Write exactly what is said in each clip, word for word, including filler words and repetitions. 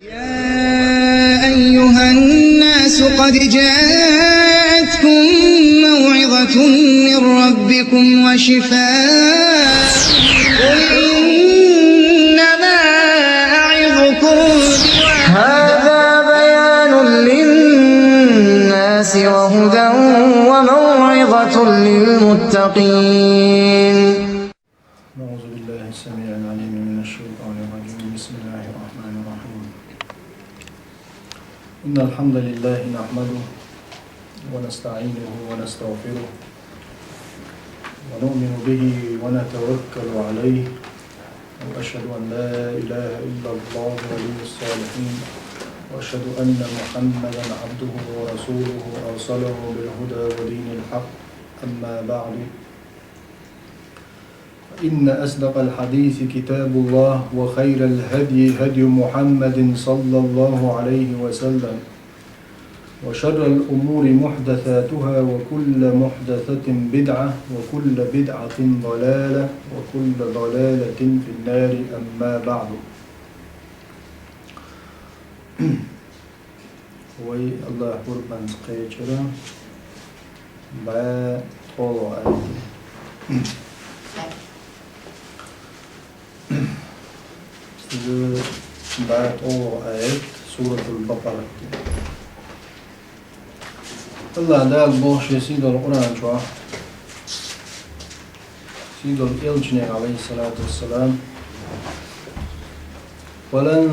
يا أيها الناس قد جاءتكم موعظة من ربكم وشفاء. قل إنما أعظكم هذا بيان للناس وهدى وموعظة للمتقين. أعوذ بالله السميع العليم من الشيطان الرجيم. بسم الله الرحمن الرحيم. إن الحمد لله نحمده ونستعينه ونستغفره ونؤمن به ونتوكل عليه، وأشهد أن لا إله إلا الله ولي الصالحين، وأشهد أن محمدا عبده ورسوله أرسله بالهدى ودين الحق. أما بعد، فإن أصدق الحديث كتاب الله، وخير الهدي هدي محمد صلى الله عليه وسلم، وشر الأمور محدثاتها، وكل محدثة بدعة، وكل بدعة ضلالة، وكل ضلالة في النار. أما بعد. Вай Аллахӏ къурбанца кхечира бӀаь ткъолгӀа аят. Иза бӀаь ткъолгӀа аят Суратул Бакъара. Аллахӏ Дала боху шен сийдолу Къуръан чохь, сийдолу элчане, алейхиссалату вассалам: «ولن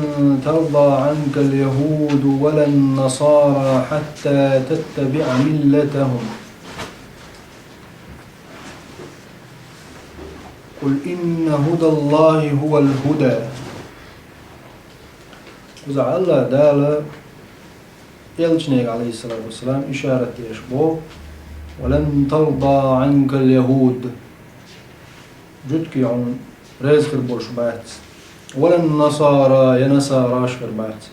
ترضى عنك اليهود ولا النصارى حتى تتبع ملتهم. قل إن هدى الله هو الهدى». Кхузахь Аллахӏ Дала элчане, алейхиссалату вассалам, ишарат деш боху: «ولن ترضى عنك اليهود». Жуьгтий хьуна реза хир болуш бац. «ولا النصارى», я насараш хир бац.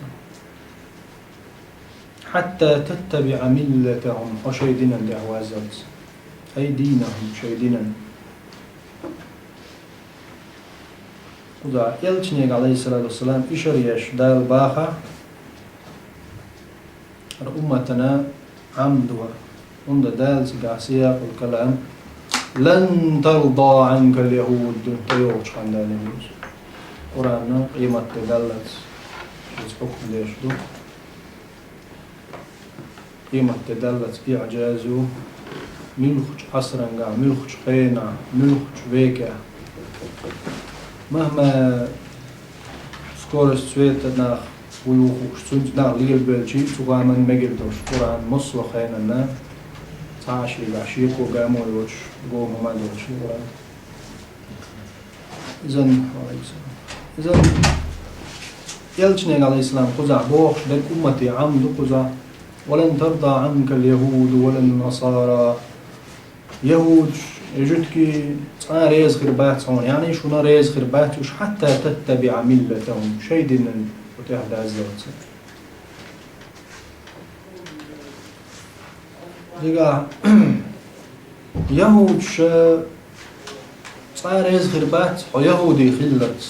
«حتى تتبع ملتهم», хьо шайн динан тӀехь ваззалц. «أي دينهم», шайн динан. Кхузахь элчане, алейхиссалату вассалам, ишар еш Дала бахахь, хӀара умматана Ӏам ду хӀара. ХӀунда Дала цигахь сиякъул калам: «لن ترضى عنك اليهود», тӀейогӀучу ханна далийна ду иза. Къуръан къематде даллалц иза хьукум деш ду. Къематде даллалц иӀжаз ю, муьлххачу Ӏасрангахь, муьлххачу хенахь, муьлххачу векехь. Махма скорость света нах вуй ву хууш, цуьнца нах лелабелчий, цу гаман мегар долуш, Къуръан массо а хенанна цхьа а шегахь шеко гамо йоцуш, гоху хӀума а доцуш Къуръан. Изан, изан, элчане, алейхиссалам, кхузахь бохуш дерг уммате Ӏам ду кхузахь: «ولن ترضى عنك اليهود ولا النصارى». Яхудаш, жуьгтий цкъа а реза хир бац хьуна, яъни шуна реза хир бац уьш, «حتى تتبع ملتهم», шайн динан тӀехь даззалц. Дика, яхудаш цкъа а реза хир бац хьо яхуди хиллалц,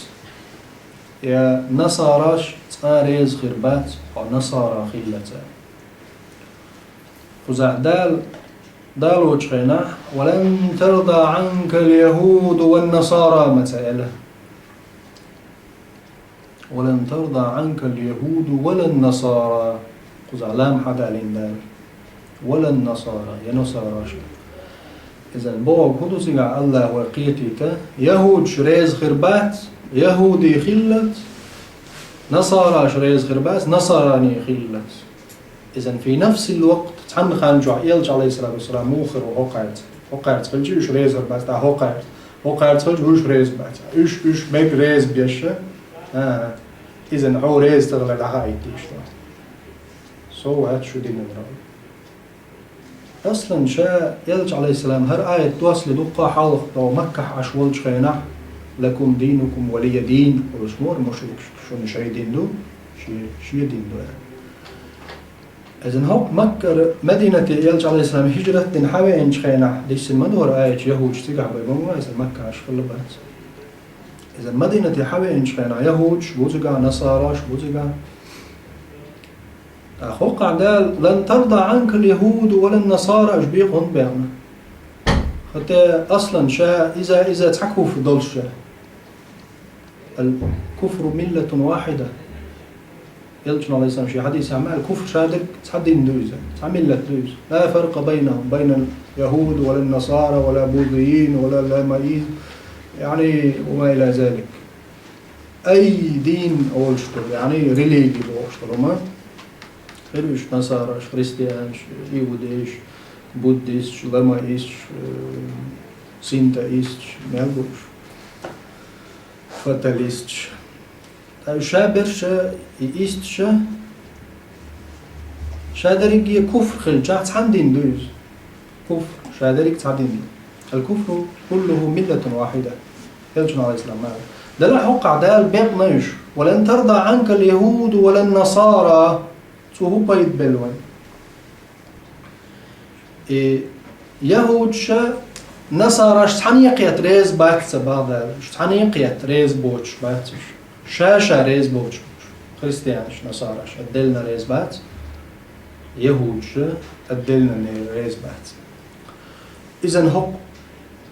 я насараш цкъа а реза хир бац хьо насара хиллалц. Кхузахь Дала, далочу хенахь: «ولن ترضى عنك اليهود والنصارى» ма ца аьлла. «ولن ترضى عنك اليهود ولا النصارى». Кхузахь лам хьадалийна Дала. «ولا النصارى», я насараш. Изан бохург хӀун ду цигахь Аллахӏа вай кхетийта? Яхудаш реза хир бац яхуди хиллалц, насараш реза хир бац насарани хиллалц. Изан في نفس الوقت цхьана хан чохь элча, алейхиссалату вассалам, муха хир ву хӀокхаьрца? ХӀокхаьрца хилча уьш реза хир бац, тӀаккха хӀокхаьрца, хӀокхаьрца хилча уьш реза бац. Уьш, уьш мега реза беш, а, изан хьо реза ца хилар дӀахаийта иштта. Со вац шу динан рагӀу. Аслан ша элча, алейхиссалам, хӀара аят доссале дуккха а хьалха тӀо Маккахь Ӏаш волчу хенахь: «لكم دينكم ولي دين», олуш ма вара мушрикаш, шуна шайн дин ду, шен, шен дин ду аьлла. Изан хӀокху Маккара Мадинате элча, алейхиссалам, хӀижрат дина хьавеанчу хенахь диссина ма ду хӀара аят, яхудаш цигахь бай ма бу, изан Маккахь Ӏаш хилла бац. Изан Мадинате хьавеанчу хенахь яхудаш бу цигахь, насараш бу цигахь, ТӀаккха хӀокхахь Дала: «لن ترضى عنك اليهود ولا النصارى», уьш бекъа хӀунда баьхна? ХӀаьта аслан ша иза, иза цхьа куфр долуш ша. «الكفر ملة واحدة». Элчано, алейхиссалам, шен хьадисехь ма аьлла, куфр ша дерг цхьа дин ду иза, цхьа миллат ду иза. «لا فرق بينهم، بين اليهود ولا النصارى ولا البوذيين ولا الأمويين», яъни, «وما إلى ذلك». Ай дин олуш долу, яъни религи бохуш долу хӀума. Хир уьш насараш, христианаш, иудейш, буддисташ, ламаисташ, э, синтоисташ, мел бу уьш, фаталисташ. Ткъа уьш ша берш, и исташ, ша дерриге куфр хилчахь, цхьана дин ду иза. Куфр, ша дерриг цхьа дин ду. «الكفر كله ملة واحدة». Элчано, алейхиссалам, ма аьлла. Делахь хӀокхахь Дала бекъна уьш: «ولن ترضى عنك اليهود ولا النصارى». Цо хӀун пайда белла вайн? И яхӀудаш, насараш цхьаьна кхетта реза бац ца боху Дала. Уьш цхьаьна кхетта реза боцуш бац уьш. Ша-ша реза боцуш бу уьш. Христианаш, насараш отдельно реза бац. ЯхӀудаш отдельно реза бац. Изан хӀокху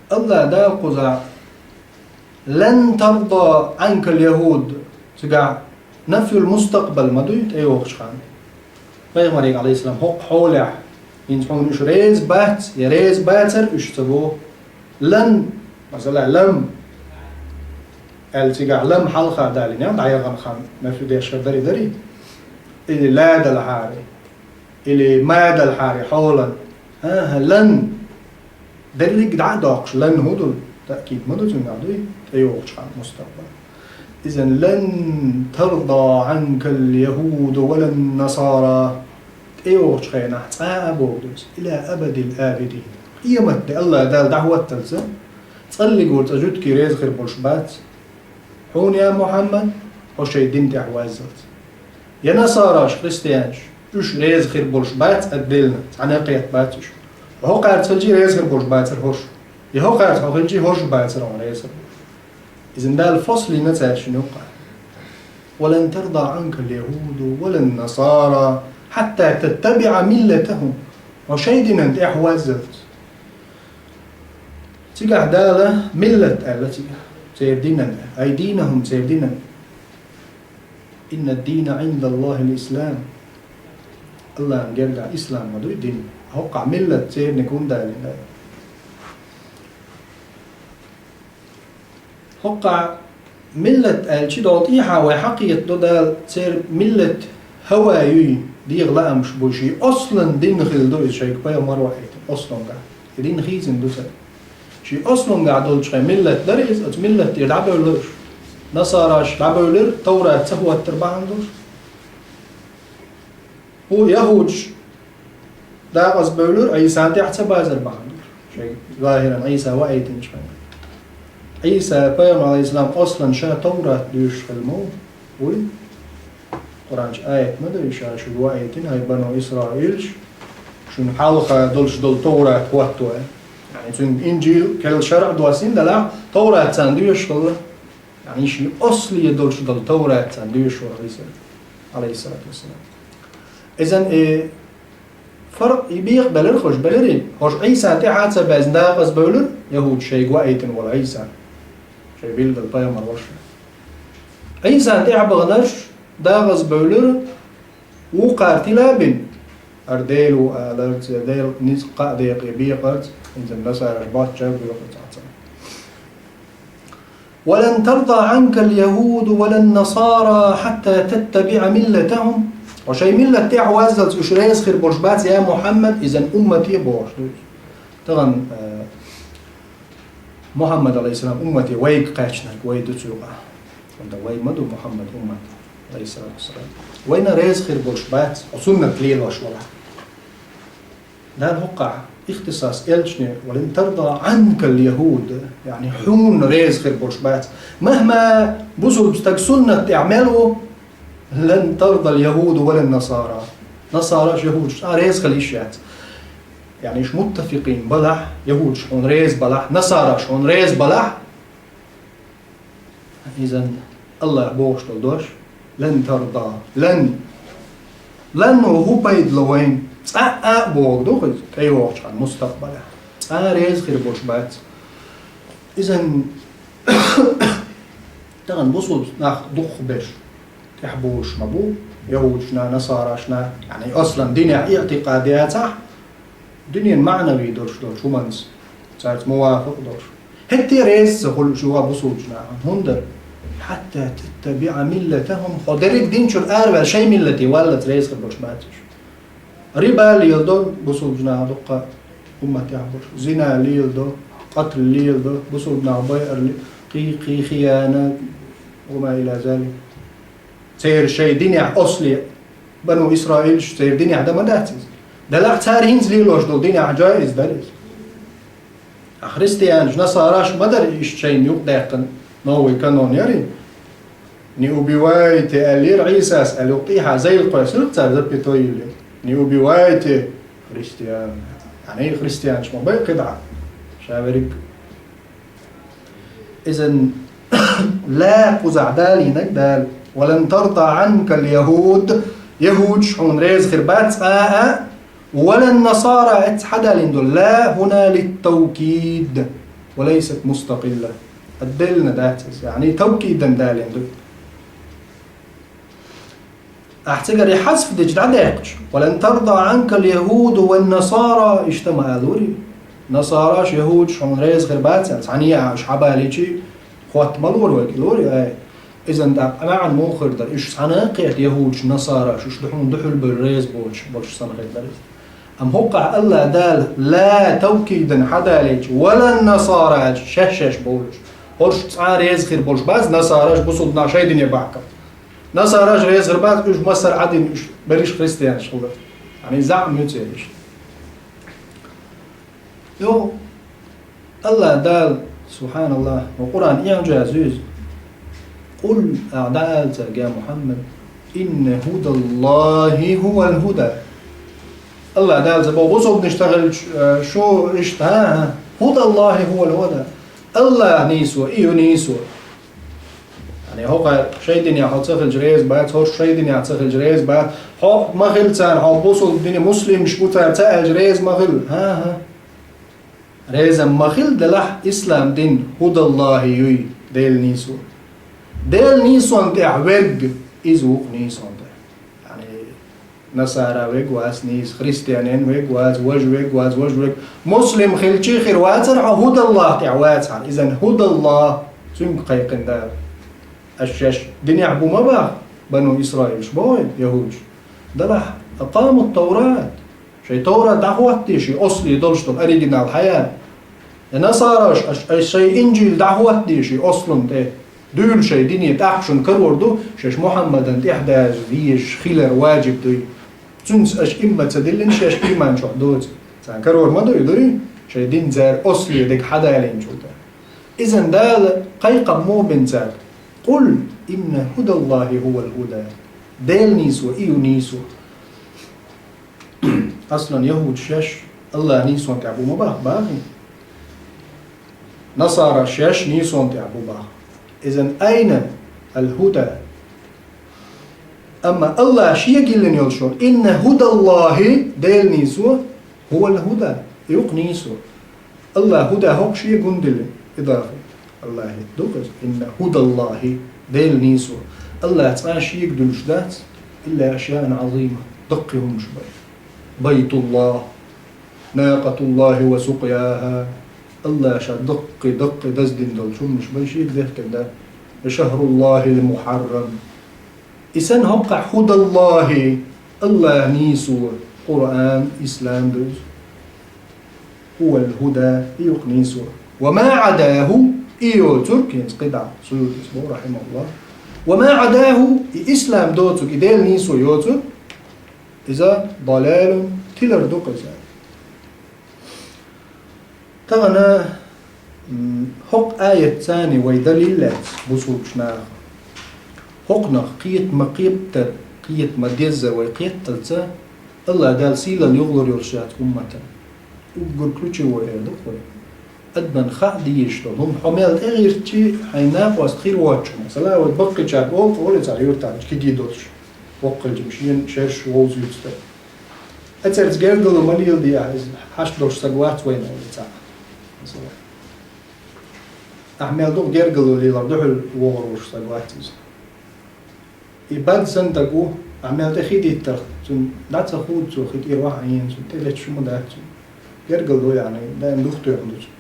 АллахӀ Дала кхузахь «لن ترضى عنك اليهود», цигахь нафюл мустакъбал ма дуй, тӀейогӀучу ханна. Пайхамаре, алейхиссалам, хӀокху хьолехь, хӀинца хьуна уьш реза бац, я реза бацара уьш ца боху. «Лан», масала, «лам» аьлла, цигахь «лам» хьалха далийна, дӀаяхана ханна нафю деш хир дарий, дарий? Или «ла» далахьара, или «ма» далахьара хьолан. ХӀан-хӀа, «лан». Дерриг дӀа а доккхуш, «лан» хӀун ду? Таъкид ма ду цуьнан, дуй? ТӀейогӀучу ханна мустакъбал. Изан: «لن ترضى عنك اليهود ولا النصارى». ТӀейогӀучу хенахь цкъа а боху иза. «إلى أبد الآبدين». Къемат де АллахӀ Дала дӀахӀотталца, цкъа а цӀа жуьгтий реза хир болуш бац хьуна, я Мухьаммад, хьо шайн дин тӀехь ваззалц. Я насараш, христианаш, уьш реза хир болуш бац отдельно, цхьаьна кхетта бац уьш. Хьо кхаьрца хилчий реза хир болуш бацара хӀорш. Я хьо кхаьрца хьо хилчий хӀорш бацара хьуна реза хир болуш. Изан Дала фасл йина цаьршинна юккъехь: «ولن ترضى عنك اليهود ولا النصارى حتى تتبع ملتهم». Хьо шайн динан тӀехь ваззалц. Цигахь Дала «миллат» аьлла цигахь, церан динан, «أي دينهم», церан динан. «إن الدين عند الله الإسلام». АллахӀан гергахь ислам ма дуй дин. ХӀокхахь миллат церниг хӀунда далийна? ХӀокхахь миллат аьлча, догӀу тӀехьа вай хьакхетадо Дала, церан миллат хӀавай юй, дегӀан лаамаш буй, шен ослан дин хилла ду иза шайга пайхамар ваийтина, ослангахь. И дин хийцина ду цара. Шен ослангахь долчу хьайн миллат дара иза, оцу миллат тӀера дӀабевлла уьш. Насараш дӀабевлира, Таврат ца хӀоттар бахьана долуш. ХӀу яхӀудаш дакъазбевлира, Ӏийсан тӀехь ца базар бахьана долуш. Шайн захиран Ӏийса ваийтинчу хьайна. Ӏийса пайхамар, алейхиссалам, ослан ша Таврат доьшуш хилла ма ву, вуй? Къуръан чу аят ма ду, ша шуьга ваийтина, хӀай бану Исраилаш, шуна хьалха долуш долу Таврат хӀотто. Яъни цуьнга Инжил, керла шарӀ доссийна делахь, Таврат царна доьшуш хилла. Яъни шен осле долуш долу Таврат царна доьшуш вара Ӏийса, алейхиссалату вассалам. Изан и фаркъ и бекъабелира хӀорш, белирий? ХӀорш Ӏийсан тӀаьхьа ца баьзна дакъазбевлира, яхӀудаш шайга ваийтина волу Ӏийса. Шайн билггал пайхамар вара ша. Ӏийсан тӀаьхьа баханарш дакъазбевлира, вукхара тила бина, хӀара Дела ву аларца, Делан ницкъ кхаа декъе бекъарца, хӀинца насараш боцчара боькъу цхьацца. «ولن ترضى عنك اليهود ولا النصارى حتى تتبع ملتهم». Хьо шайн миллат тӀехь ваззалц уьш реза хир болуш бац, я Мухьаммад, изан уммате бохуш ду иза. Тахана, э, Мухьаммад, алейхиссалам, уммате вайга кхаьчнарг вай ду цу юкъахь. ХӀунда вай ма ду Мухьаммад уммат, алейхиссалату вассалам. Вайна реза хир болуш бац, хьо суннат лелош валахь. Дала хӀокхахь ихтисас элчане: «ولن ترضى عنك اليهود», яъни хьуна реза хир болуш бац. Махма бусулба стаг суннат тӀехь мел ву, «لن ترضى اليهود ولا النصارى». Насараш, яхӀудаш цкъа реза хила йиш яц. Яъни уьш муттафикъин балахь, яхӀудаш хьуна реза балахь, насараш хьуна реза балахь, изан АллахӀа бохуш долу дош: «لن ترضى», «لن». Лан хӀу пайда ло вайна? Цкъа а боху ду хӀуьца, тӀейогӀучхьана мустакъбалехь. Цкъа а реза хир болуш бац. Изан тахана бусулба нах дукхахберш тӀехь болуш ма бу, яхӀудашна, насарашна, яъни аслан динехь иътикъад яцахь, динан маънави долуш долчу хӀуманца, цаьрца мувафакъ долуш. ХӀетте а реза ца хуьлу уьш юха бусулбачу нахана. ХӀунда? Хьатта таттабиӀа миллатахум, хьо дерриг дин чуьра араваьлла шайн миллате валлалц реза хир болуш бац уьш. Риба леладо бусулбачу наха дуккха умматехь болуш. Зина леладо, къатл леладо, бусулба нах байарли, кхий, кхий, хиянат, ва ма иля залик. Церан шайн динехь осле, Бану Исраилаш церан динехь дан ма дац иза. Делахь цара хӀинца лелош долу динехь джаиз дара иза. А христианаш, насараш ма дара иштта шайна юкъадаьккхина новый канон яри. Не убивайте, аьллера Ӏийсас, аьлла, юкъа тӀехьа зайла кхоьссира цара запятой йиллина. Не убивайте христиан. Яъни христианаш ма бай кхидӀа. Ша верриг Изан ла кхузахь далийнарг Дала: «Ва лан тарда Ӏанка ал-яхӀуд», яхӀудаш хьуна реза хир бац цкъа а, «ва лан насара», эцца хьадалийна долу «ла» хӀуна литтавкид, ва лайсат мустакъилла. Отдельно дац иза, яъни тавкидан далийна ду. Ахь цигара и хьазф дича дӀадаьккхича: «Ва лан тарда Ӏанка ал-яхӀуду ван-насара», иштта ма алури. Насараш, яхӀудаш хьуна реза хир бац аьлла, цхьаьна а уьш хьабалийчи, хотта ма лора вайга, лори, ай. Изан тӀаккха маьӀна муха хир дара? Уьш цхьаьна а кхета, яхӀудаш, насараш, уьш ду хьуна дуьхьал бевлла реза боцуш, болуш санна хир дара иза. Амма хӀоккхахь Алла Дала «ла» тавкидан хьадалийча, «ва лан-насара» аьлча, шаьш-шаьш бовлуш. ХӀорш цкъа а реза хир болуш бац насараш, бусулба нах шайн дине бахкар. Насараш реза хир бац, уьш массара а дина, уьш берриш христианаш хилла. Яъни заӀам ю церан иштта. Йо, Алла Дала, субханаллах, ва Къуръан иӀанча а зуьйзу. «Къул», ахь дӀаала цаьрга, я Мухьаммад, «инна хӀудаллахӀи хӀувал хӀуда». Алла Дала ца боху бусулбанаш ца хилча, э, шу иштта, хӀа, хӀа. «ХӀудаллахӀи хӀувал хӀуда». Аллах нийсо, и ю нийсо. Яъни хӀокхара шайн динехь хьо ца хилча реза бац, хӀорш шайн динехь ца хилча реза бац. Хьо ма хила царна, хьо бусулба дине муслимаш бу цара ца аьлча реза ма хила. ХӀа-хӀа. Реза ма хила, делахь ислам дин хӀудаллахӀи юй, Делан нийсо. Делан нийсонна тӀехь верг, иза ву-кх нийсонна тӀехь. Яъни насара верг вац нийса, христианин верг вац, важа верг вац, важа верг. Муслим хилча а хир вацара хьо, хӀудаллахӀ тӀехь вацахьара. Изан хӀудаллахӀ, цуьнга кхайкхина Дала. Аш шаьш динехь бу ма баха, Бану Исраилаш боху, яхӀудаш. Делахь, акъамут-Таврат. Шайн Таврат дӀахӀоттадийша, осле долуш долу оригинал хьаян. Я насараш, аш, аш шайн Инжил дӀахӀоттадийша ослун тӀе. Дуьйла шайн дине, тӀаккха шуна карор ду, шаьш Мухьаммадан тӀехь даза везаш хилар ваджиб дуй. Цуьнца аша имма ца диллина, шаьш иман чохь доцу. Царна карор ма дуй, дуй? Шайн дин цара осле дерг хьадалийначул тӀаьхьа. Изан Дала кхайкхам муха бина цаьрга? «Къул инна хӀудаллахӀи хӀувал хӀуда». Делан нийсо, и ю нийсо. Аслан яхӀуд шаьш Аллах нийсонна тӀехь бу ма баха, бахий? Насара шаьш нийсонна тӀехь бу баха. Изан айна ал-хӀуда? Амма Аллах шега йиллина йолу шуна: «Инна хӀудаллахӀи», Делан нийсо, «хӀувал хӀуда», юкъ нийсо. Аллах хӀуда хӀокху шега гундиллина, идафа. Аллахьи ду-кх иза: «Инна хӀудаллахӀи», Делан нийсо. Аллах цкъа шега дуьллуш дац, илла ашяан Ӏазима, даккхий хӀуманаш бай. БайтуллахӀ, накъатуллахӀи ва сукъяхӀа. Аллах ша даккхий, даккхий даздина долчу хӀуманаш бай шега дехкина дац. ШахӀруллахӀил мухьаррам. И санна хӀокхахь хӀудаллахӀи, Аллах нийсо, Къуръан, ислам ду иза. ХӀувал хӀуда, и юкъ нийсо. Ва ма Ӏадаху, и йоцург, хӀинца кхидӀа Суютис боху, рахьимахуллах. Ва ма Ӏадаху, и ислам доцург, и Делан нийсо йоцург, иза далалун, тилар ду-кх иза. Тахана, м, хӀокху аятца вай далил лаьцна, бусулбачу наха. ХӀокхунах кхета ма-кхетта, кхета ма-деззара вай кхетталца, Аллах Дала сийлалла юхалур йолуш яц умматан. Уггар ключевой эр ду-кх вай. Адаман хаа дезаш долу хӀума, хьо мел тӀегӀиртчи, хьайн накъост хир воцчунна. Масала, вай баккхийчарга олу, олу цара юьртахь кегий долуш. воккхалчим шен шерш вовзуьйту стаг. Эцарца гергало ма леладе ахь, иза хьашт долуш стаг вац вайна аьлла цхьаъ. Масала, ахь мел дукха гергало лелор дуьхьал вогӀур волуш стаг вац иза. И бад санна стаг ву, ахь мел тӀе хи диттарх, цунна дӀа ца хуур цо, хи тӀера вахьа Ӏийна, цунна тӀе леташ хӀума дац цунна. Гергало ду, яъни, даим дух тоьхна ду цунна.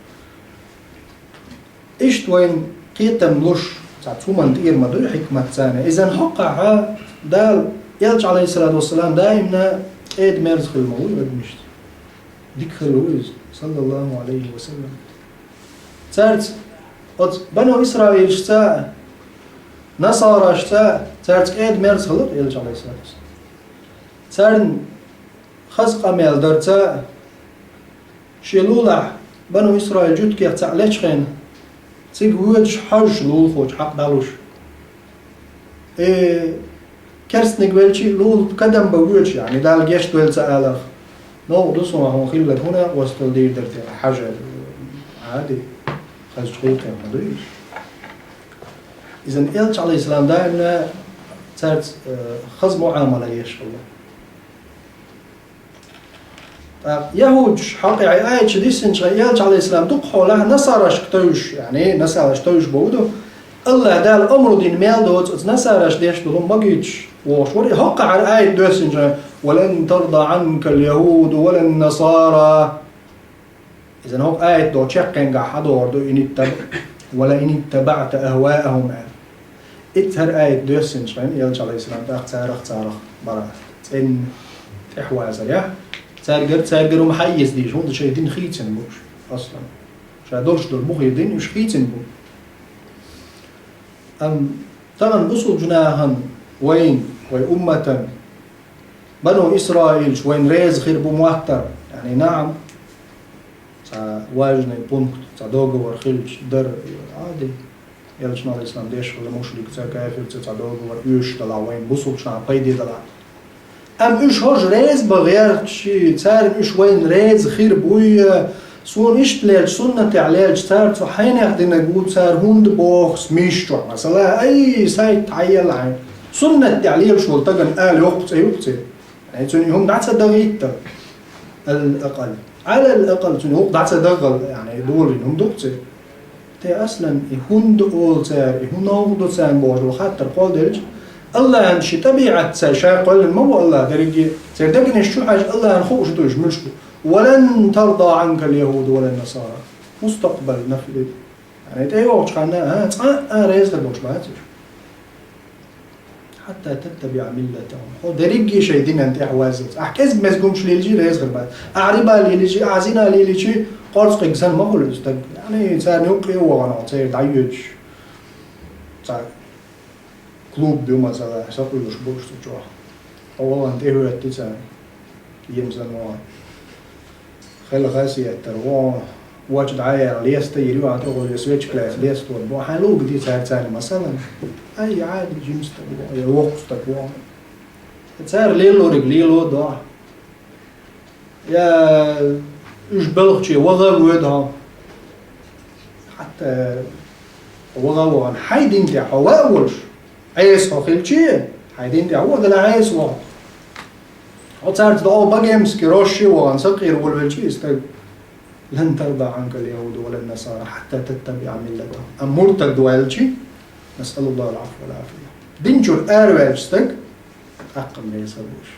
Иштта вайна кхетам луш, цхьа цу хӀуманна тӀера ма дуй хьикмат царна. Иза хӀокхахь Дала, Элча, Ӏалайхиссалату вассалам, даимна кӀеда-мерза хилла ма ву адамашца. Дика хилла ву иза, саллаллаху Ӏалайхи ва саллам. Цаьрца, оцу бану Исраилашца, насарашца, цаьрца кӀеда-мерза хилла Элча, Ӏалайхиссалату вассалам. Царна хаза къамел дарца, шен лулахь бану Исраил жуьгтех цхьаъ лечхьана, цига воьдуш хьожуш лулахочун хьакъ дӀалуш. Э, керстаниг велча а лула кадам бан воьдуш, яъни Дала гечдойла ца аларх. Новкъа ду суна хьуна хилларг, хӀунда гӀосталла дийр дара те хьажа, Ӏади, хазачу гӀуллакхех ма дуй иза. Иза Элча, Ӏалайхиссалам, даимна цаьрца, э, хаза муӀамала еш хилла. ТӀаккха яхӀудаш хьокъехь и аят чу диссинчу хенахь, Элча, Ӏалайхиссалам, дукха хьолахь насарашка тевжаш, яъни насараш тевжаш бохург ду, АллахӀа Дала омра дина мел доцу оцу насараш деш долу магийташ вогӀуш вара. И хӀокхахьара аят доьссинчу хенахь: «Ва лан тарда Ӏанка ал-яхӀуду ва лан насара». Иза хӀокху аят доху чаккхенгахь хьадогӀур ду: «Ин иттаб-, ва ла ин иттабаӀта ахваахум», аьлла. Итт хӀара аят доьссинчу хенахь, Элча, Ӏалайхиссалам, тӀаккха царах, царах бара цӀенна тӀаьхьавазар яхь. Цаьргара, цаьргара хӀума хьаэца дийша, хӀунда шайн дин хийцина бу уьш, аслан. Ша долуш долу бухе дин уьш хийцина бу. Амма тахана бусулба нахана вайн, вай умматан, бану Исраилчу вайн реза хир бу моттар, яъни, наам, цхьа важный пункт, цхьа договор хилча дара, Ӏади. Элчано, Ӏалайхиссалам, деш хилла мушрикца, кафирца цхьа договор оьшуш делахь, вайн бусулбачунна пайде делахь. Амма уьш хӀорш реза бан гӀерташ, царна уьш вайна реза хир буй, суна иштта лелча, суннатехь лелча, цара цу хьенех динарг ву, цара хӀунда боху миш чохь, масала, ай, сайт хьаелла хьайн. Суннат тӀехь лелаш волу стагана ала йоккха цӀе ю-кх церан. Яъни цуьнан и хӀума дӀа ца дахийта, ал-акъал. Ӏалал-акъал, цуьнан гӀуллакх дӀа ца даххал, яъни, долийна хӀума ду-кх церан. Те, аслан, и хӀунда олу цара, и хӀун новкъа ду царна бохуш долу хаттар кхолладелча, АллахӀан ши тӀабиӀат цара ша кхоьллина ма бу АллахӀ дерриге, церан дегнаш чу хьажа АллахӀан хууш ду уьш муьлш бу. «Ва лан тарда Ӏанка ал-яхӀуду ва лан насара». Мустакъбал нафи. Яъни, тӀейогӀучу ханна, а, цкъа а реза хир болуш бац уьш. «Хьатта таттабиӀа миллатахум». Хьо дерриге шайн динан тӀехь ваззалц. Ахь кӀезиг-мезиг хӀумаш лелчий реза хир бац. Ахь риба лелчий, ахь зина лелчий, къорцкъиг санна ма хуьлу иза стаг. Яъни, царна юккъе а вогӀана, церан дӀайоьдуш. Цхьа клуб ю, масала, сакъуьйлуш бу уьш цу чохь. Хьо вогӀана тӀехӀоьттий царна. Кема санна вогӀу. Хила хасият тара вогӀу, вочу дӀаяьлла леста йира ю, ахьа тӀехула свечка лаьцна леста ван бу. Хьайн лугу ди цара царна, масала. Ай, Ӏади, жима стаг вогӀу, я воккха стаг вогӀу. Цара лелориг лело а до. Я уьш белхаче ваха а воьду хьо. Хьатта ваха а вахана, хьайн дин тӀехь хьо ван а волуш, Ӏеса хьо хилчи, хьайн дин тӀехь ваха дала Ӏеса вахана. Хьо цаьрца догӀу богемски рощи вахана, сакъера волавелчи и стаг. «Лан тарда Ӏанка ал-яхӀуду ва лан насара хьатта таттабиӀа миллатахум». Амма муртад ваьлчи, насъалуллахӀал Ӏафва вал Ӏафия. Дин чуьра араваьлча стаг, тӀаккха-м реза хир бу уьш.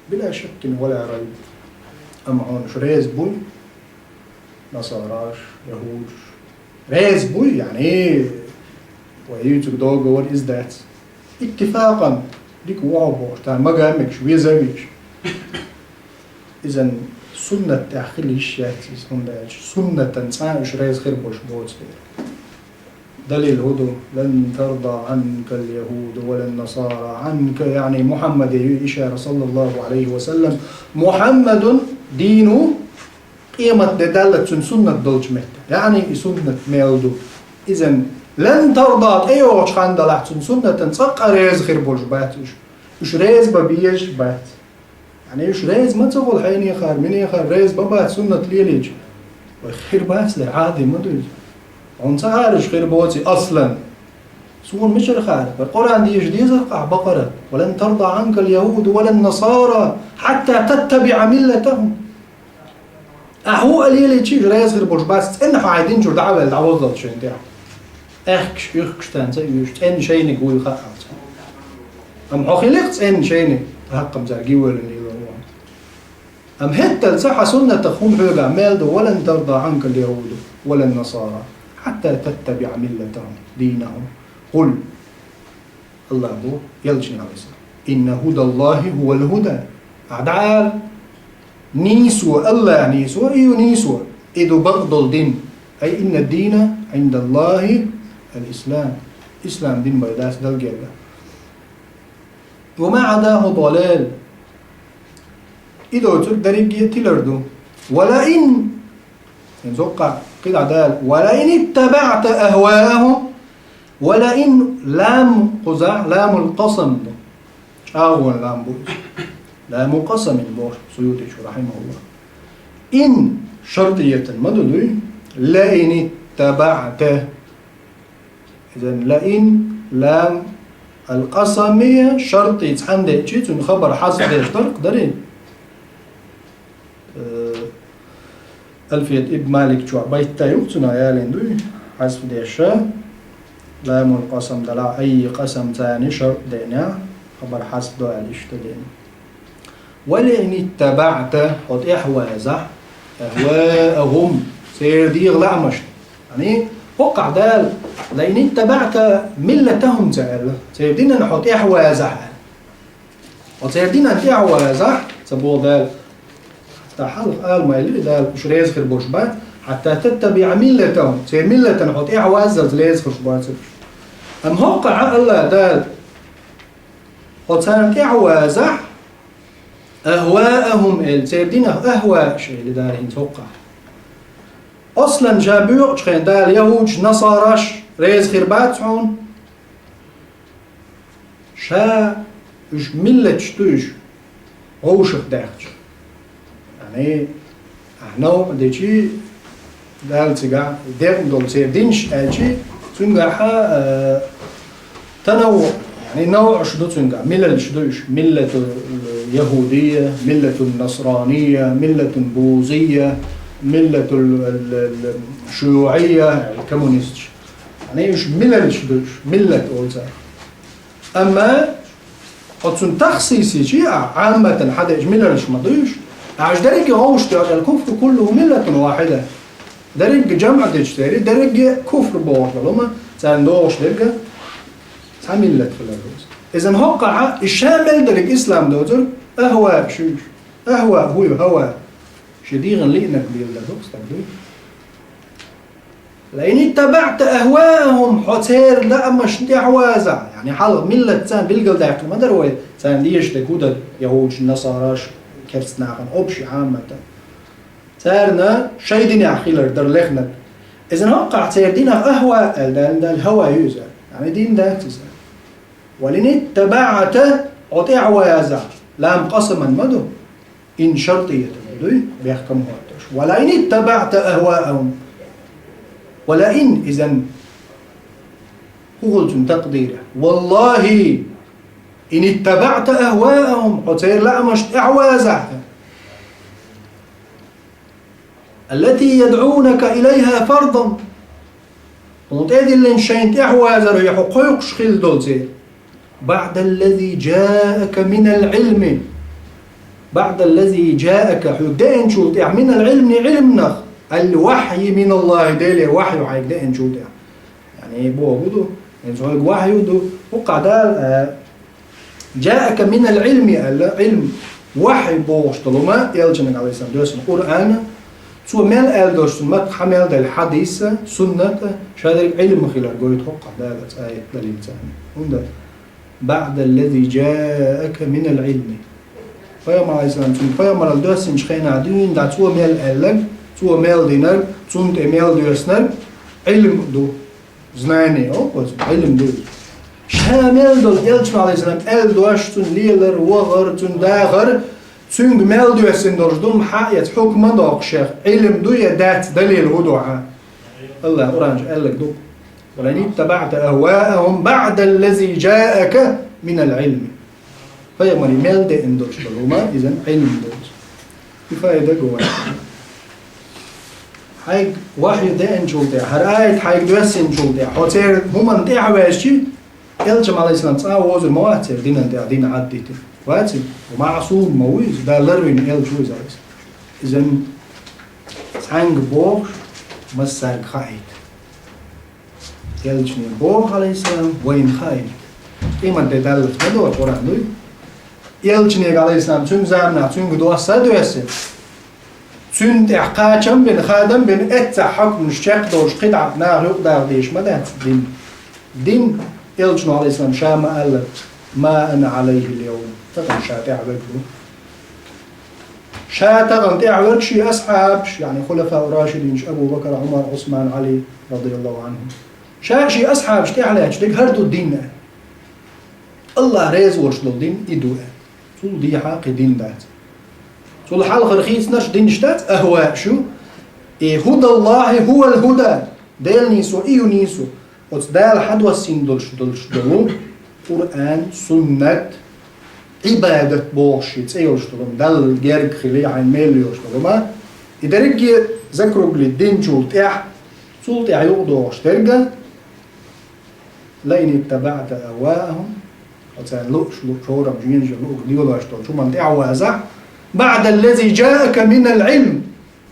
Била шаккин ва ла райб. Амма хьуна уьш реза буй, насараш, яхӀудаш. Реза буй, яъни, вай юьйцург договор иза дац. Иттифакъан, дика ву хьо бохуш, тхан мага а мегаш, веза а везаш. Изан суннат тӀехь хила йиш яц иза, хӀунда аьлча суннатан цкъа а уьш реза хир болуш боцу дела. Далил хӀун ду? «Лан тарда Ӏанка ал-яхӀуду ва лан насара». Ӏанка, яъни, Мухьаммаде ю ишара, саллаллахӀу Ӏалайхи ва саллам. Мухьаммадун дину, къемат де даллалц цуьнан суннат долчу метта. Яъни, и суннат мел ду. Изан, «лан тарда», тӀейогӀучу ханна далахь, цуьнан суннатан цкъа а реза хир болуш бац уьш. Уьш реза бан безаш бац. Яъни уьш реза ма ца хуьлу хьенехара, минехара, реза ма бац суннат лелийча. Вай хир бац дера, Ӏади ма ду иза. Хьуна ца хаьржа хир боций аслан. Суна мичара хаьара? Къуръан деша дезар-кх ахь бакъара: «ولن ترضى عنك اليهود ولا النصارى حتى تتبع ملتهم». Ахьа хӀу а лелийча, уж реза хир болуш бац, цӀенна хьо хьайн дин чуьра дӀа а ваьлла, дӀавоззалц шайна тӀехь. Аьхкаш, уьхкаш тайна ца оьшу, цӀенна шайниг вуй хаьа хьуна. Амма хьо хилийкх цӀенна шайниг, хӀаккха-м цаьрга йиъ волуш лелор ву хьо. Амма хӀетталца хьан суннатах хӀума хьоьгахь мел ду: «ولن ترضى عنك اليهود ولا النصارى حتى تتبع ملتهم، دينهم». قل, Аллах бу, элчане алейхиссалам: «إن هدى الله هو الهدى». Ахьа дӀаала: нийсо, Аллах нийсо, и ю нийсо, и ду бакъдолу дин. أي إن الدين عند الله الإسلام. Ислам дин бен дац Далла гергахь. «وما عداه ضلال». И доцург дерриге а тилар ду. «ولئن», хӀинца хӀокхахь кхидӀа Дала: «ولئن اتبعت أهواءهم». «ولئن», лам кхузахь, ламул къасам ду. ЧӀагӀонан лам бу иза. Ламу къасамин боху Суютичо, рахьимахуллах. «إن» шартӀиятан ма ду дуй? «لئن اتبعت». Иза «لئن», лам ал-къасамия шартӀи цхьаьна деъча, цуьнан хабар хьазф деш дара-кх, дарий? Э, Альфият ибн Малик чохь байтта ю-кх цунах ялийна дуй, хьазф деш, ламул къасам далахь, айи къасам царна шартӀ деънехь, хабар хьазф до аьлла иштта деъна. «ولئن اتبعت», хьо тӀаьхьавазахь, «أهواءهم», церан дегӀан лаамашна. Яъни, хӀокхахь Дала: «لئن اتبعت ملتهم» ца аьлла, церан динан хьо тӀаьхьавазахь аьлла. Хьо церан динан тӀаьхьавазахь, ца боху Дала. Ткъа хьалха ала ма-еллира Дала, уьш реза хир болуш бац, «حتى تتبع ملتهم», церан миллатана хьо тӀаьхьаваззалц реза хир болуш бац уьш. Амма хӀокхахь Аллах Дала: «Хьо царна тӀаьхьавазахь, أهواءهم», аьлла, церан динах ахӀваъаш, аьлла Дала хӀинца хӀокхахь. Аслан ша боькъучу хенахь Дала яхӀудаш, насараш реза хир бац хьуна. Ша уьш миллаташ ду уьш, вовшах даьхча. Яъни, ахьа навъ дечи, Дала цигахь декъна долу церан динаш аьлчи, цуьнгахьа, э, танаввуъ, яъни навъаш ду цуьнгахь, милалш ду уьш: миллатул яхӀудия, миллатул насрания, миллатул бузия, миллатул, э, э, шуйуъия, коммунисташ. Яъни уьш милалш ду уьш, миллат олу цара. Амма оцунна тахсис йичи, а, Ӏамматан хьадеъча милалш ма ду уьш, аьш дерриге вовшах доьху, «الكفر كله ملة واحدة». Дерриге жамӀ дечу церан, дерриге куфр бохуш долу хӀума, царна догӀуш дерг цхьа миллат хилар ду. Иза хӀокхахь, и ша мел дерг ислам доцург, ахӀваъ шу уьш. АхӀваъ хӀу ю, хӀаваъ. Шен дегӀан лиънарг леладар ду стаг дуй. «لئن اتبعت أهواءهم», хьо церан лаамашна тӀаьхьавазахь, яъни хьалха миллат царна билгалдаьккхина ма дара вай, царна дезаш дерг хӀун дара, яхӀудаш, насараш, керста нахана, общий Ӏаммата. Царна шайн динехь хилар дара лехнарг. Иза хӀокхахь церан динах ахӀваъ аьлла, Дала, Дала хӀаваъ ю иза, яъни дин дац иза. «ولئن اتبعت», хьо тӀаьхьавазахь, лам къасаман ма ду. «إن» шартӀиятан дуй, бехкам хӀоттош. «ولئن اتبعت أهواءهم». «ولئن», иза хӀун хуьлу цуьнан такъдир? «والله إن اتبعت أهواءهم», хьо церан лаамашна тӀаьхьавазахь, «التي يدعونك إليها فرضا». Хьуна тӀедиллина шайна тӀаьхьавазар хьо кхойкхуш хилла долу церан. «بعد الذي جاءك من العلم». «بعد الذي جاءك», хьоьга деанчул тӀаьхьа, «من العلم», Ӏилманах, «الوحي من الله», Делера вахью хьайга деанчул тӀаьхьа. Яъни, боху ду, хӀинца хьоьга вахью ду, хӀокхахь Дала, а, «جاءك من العلم» аьлла, Ӏилм, вахью бохуш долу хӀума, элчанна, алейхиссалам, доьссина Къуръана, цо мел аьлла долуш, цунна мат хьан мел делла хьадиса, сунната, ша дерг Ӏилма хилар гойту хӀокхахь Дала цу аят далилца. ХӀунда «بعد الذي جاءك من العلم». Пайхамар, алейхиссалам, цунна пайхамаралла доьссинчу хенахь дуьйна дӀа цо мел аьлларг, цо мел динарг, цунна тӀе мел доьссинарг Ӏилм ду. Знание, о, оцу Ӏилм ду. Ша мел долу элчано, алейхиссалам, аьлла дош, цунна лелар, вахар, цунна дахар, цуьнга мел доьссина долуш ду, хьан эца хьукма доккху шех, Ӏилм ду я дац, далил хӀун ду хьан? Аллах Къуръан чу аьлларг ду. ولئن اتبعت أهواءهم بعد الذي جاءك من العلم. Пайхамаре мел деана долуш долу хӀума, иза Ӏилма долуш. И пайда гуш. Хьайга вахьйу деанчул тӀехьа, хӀара аят хьайга доьссинчул тӀехьа, хьо церан хӀуманна тӀаьхьа ваьжчи, Элча, алейхиссалам, цкъа а вовзар ма вац церан динан тӀехь, дин Ӏаддитина. Ваций? Ва маъсум ма ву иза, Дала ларвина Элча ву иза, алейхиссалам. Иза цхьаьнга бохуш, массаьрга хаийта. Элчане боху, алейхиссалам, вайна хаийта. Къемат де даллалц ма догӀу, Къуръан дуй. Элчане, алейхиссалам, цуьнан заманахь цуьнга доссийна а доьссина. Цуьнан тӀехь кхачам а бина, хадам а бина, эццахь хьукмаш чекхдолуш кхидӀа наха юкъадаха дезаш ма дац дин. Дин, Элчано, алейхиссалам, ша ма аьлла: «Ма ана Ӏалайхи ал-йавм». Тахана ша тӀехь верг ву. Ша тахана тӀехь верг шен асхьабаш, яъни хулафау рашидинаш Абу Бакр, Ӏумар, Ӏусман, Ӏали, радияллаху Ӏанхум. Ша шен асхьабаш тӀехь лаьтташ дерг хӀара ду дин. Аллах реза волуш долу дин и ду. Цул дехьа кхин дин дац. Цул хьалхара хийцинарш динаш дац, ахваъ шу. И худаллахи хӀуал хӀуда. Делан нийсо и ю нийсо. Оцу Дала хьадоссийна долуш, долуш долу Къуръан, суннат, Ӏибадат бохуш шен цӀе йолуш долу, Далла герга хила хьайн мел йолуш долу ма. И дерриге закруглить динчул тӀехь, цул тӀехь юкъадогӀуш дерг, «Лаин иттабаъта ахваахум», хьо царна лууш, лу-, шорамаш, жинаш луург лелош долчу хӀуманна тӀаьхьа вазахь, «баъда ллази жаака минал Ӏилм»,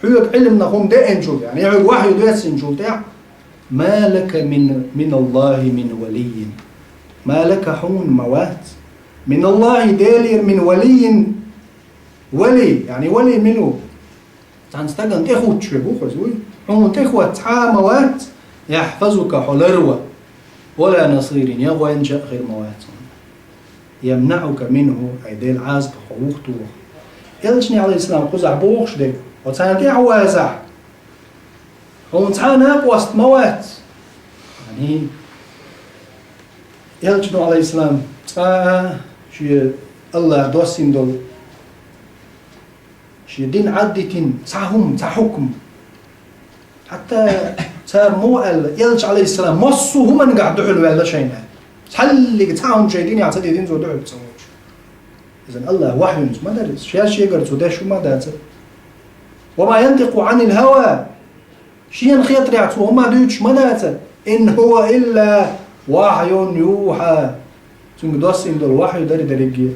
хьоьга Ӏилманах хӀума деанчул тӀехьа, яъни хьоьга вахьйу доьссинчул тӀехьа, «ма лака мин, миналлахи мин валиййин». «Ма лака», хьуна ма вац, «миналлахи», Делера, «мин валиййин», вали, яъни вали мила ву? Цхьана стагана тӀехуттуш верг ву хӀара, вуй? Хьуна тӀехӀотта цхьа а ма вац, «яхьфазука», хьо ларван, «ва ла насирин», я гӀоьнча а хир ма вац хьуна. «Ямнаъука минху», ай Делан Ӏазапах хьо вухатоху. Элчане, алейхиссалам, кхузахь бохуш дерг, хьо царна тӀаьхьа вазахь, хьуна цхьа а накъост ма вац. Яъни, Элчано, алейхиссалам, цкъа а шен Аллах доссийна долу шен дин Ӏаддитина, цхьа хӀума, цхьа хьукм. Хьатта цара муха аьлла, Элча, алейхиссалам, массо а хӀуманехь дуьхьал ваьлла шайна. Цхьаллиг цхьа хӀума шайн динехь ца дитина цо дуьхьал ца волуш. Иза Аллах вахьйинца ма дара иза, шен шегара цо деш хӀума а дацара. «Ва ма янтикъу Ӏанил хӀава». Шена хетарехь цо хӀума дуьйцуш ма дацара. «Ин хӀува илла вахьйун юхьа». Цуьнга доссийна долу вахьйу дара дерриге.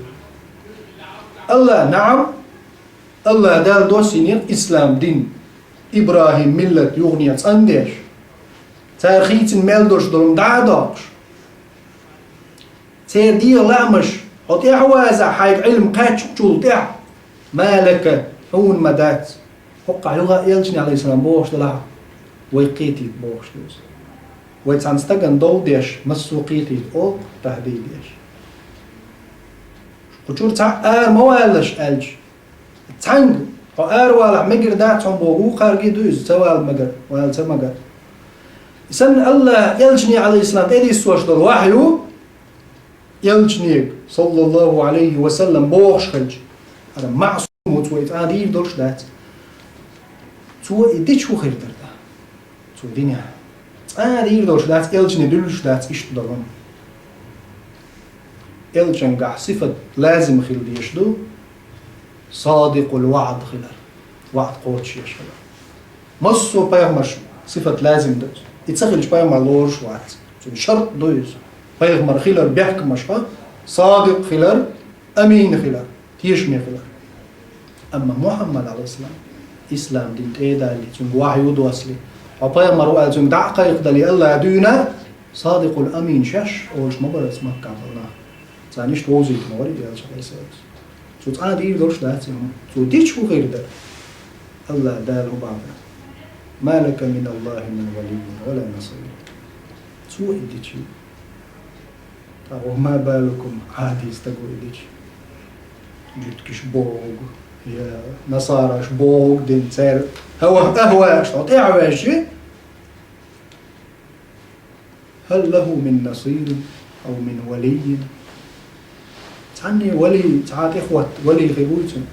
Аллах, наам, Аллах Дала доссийнера ислам дин, ИбрахӀим миллат юханехьа цӀандеш, цара хийцина мел долуш долу дӀа а доккхуш. Церан дегӀан лаамаш, хьо тӀаьхьа вазахь хьайга Ӏилма кхаьчначул тӀаьхьа, «ма лака», хьуна ма дац. ХӀокхахь юха а Элчане, алейхиссалам, бохуш делахь, вай кхетийта бохуш ду иза. Вай цхьана стагана дов деш, массо а кхетийта олу, тахьдид еш. Кху чуьра цхьаъ ара ма валалаш аьлча, цхьаьнга, хьо аравалахь мегар дац хьуна боху, вукхарга ду иза, ца вала мегар, вала ца мегар. И санна Аллах Элчане, алейхиссалам, тӀедиссош долу вахьйу, Элчане, саллаллаху алейхи ва саллам, бохуш хилча, хӀара маъсум ву, цо и цкъа дийр долуш дац. Цо и дича хӀун хир дара? Цо динехь. Цкъа а дийр долуш дац, Элчане дуьллуш дац иштта долу. Элчангахь сифат лазим хила дезаш ду, садикъул ваъд хилар, ваъд кхочушъеш хилар. Массо а пайхамарш сифат лазим ду. И ца хилча пайхамар лоруш вац. Цуьнан шарт ду иза. Пайхамар хилар бехкамашха, садикъ хилар, амин хилар, тешаме хилар. Амма Мухьаммад, алейхиссалам, ислам дин тӀедалли, цуьнга вахьйу доссали, хьо пайхамар ву аьлла, цуьнга дӀа а кхайкхадале, Аллах дуьйна, садикъул амин шаьш олуш ма бара аса Маккан нах. Царна иштта вовзийта ма вара и Элча, алейхиссалам. Цо цкъа а дийр долуш дац и хӀума. Цо дича хӀун хир дара? Аллах Дала хӀун боху: «Ма лака миналлахи мин валиййин ва ла насир». Цо и дича. ТӀаккха «ма балукум», Ӏади стаг ву и дича. Жуьгтигаш бохург, я насараш бохург дина церан хӀава-, ахваъаш тӀехьа ваьжча, «Хьал лаху мин насирин ау мин валиййин?» Цхьанне вали, цхьа тӀехӀотта вали хир вуй цуьнан?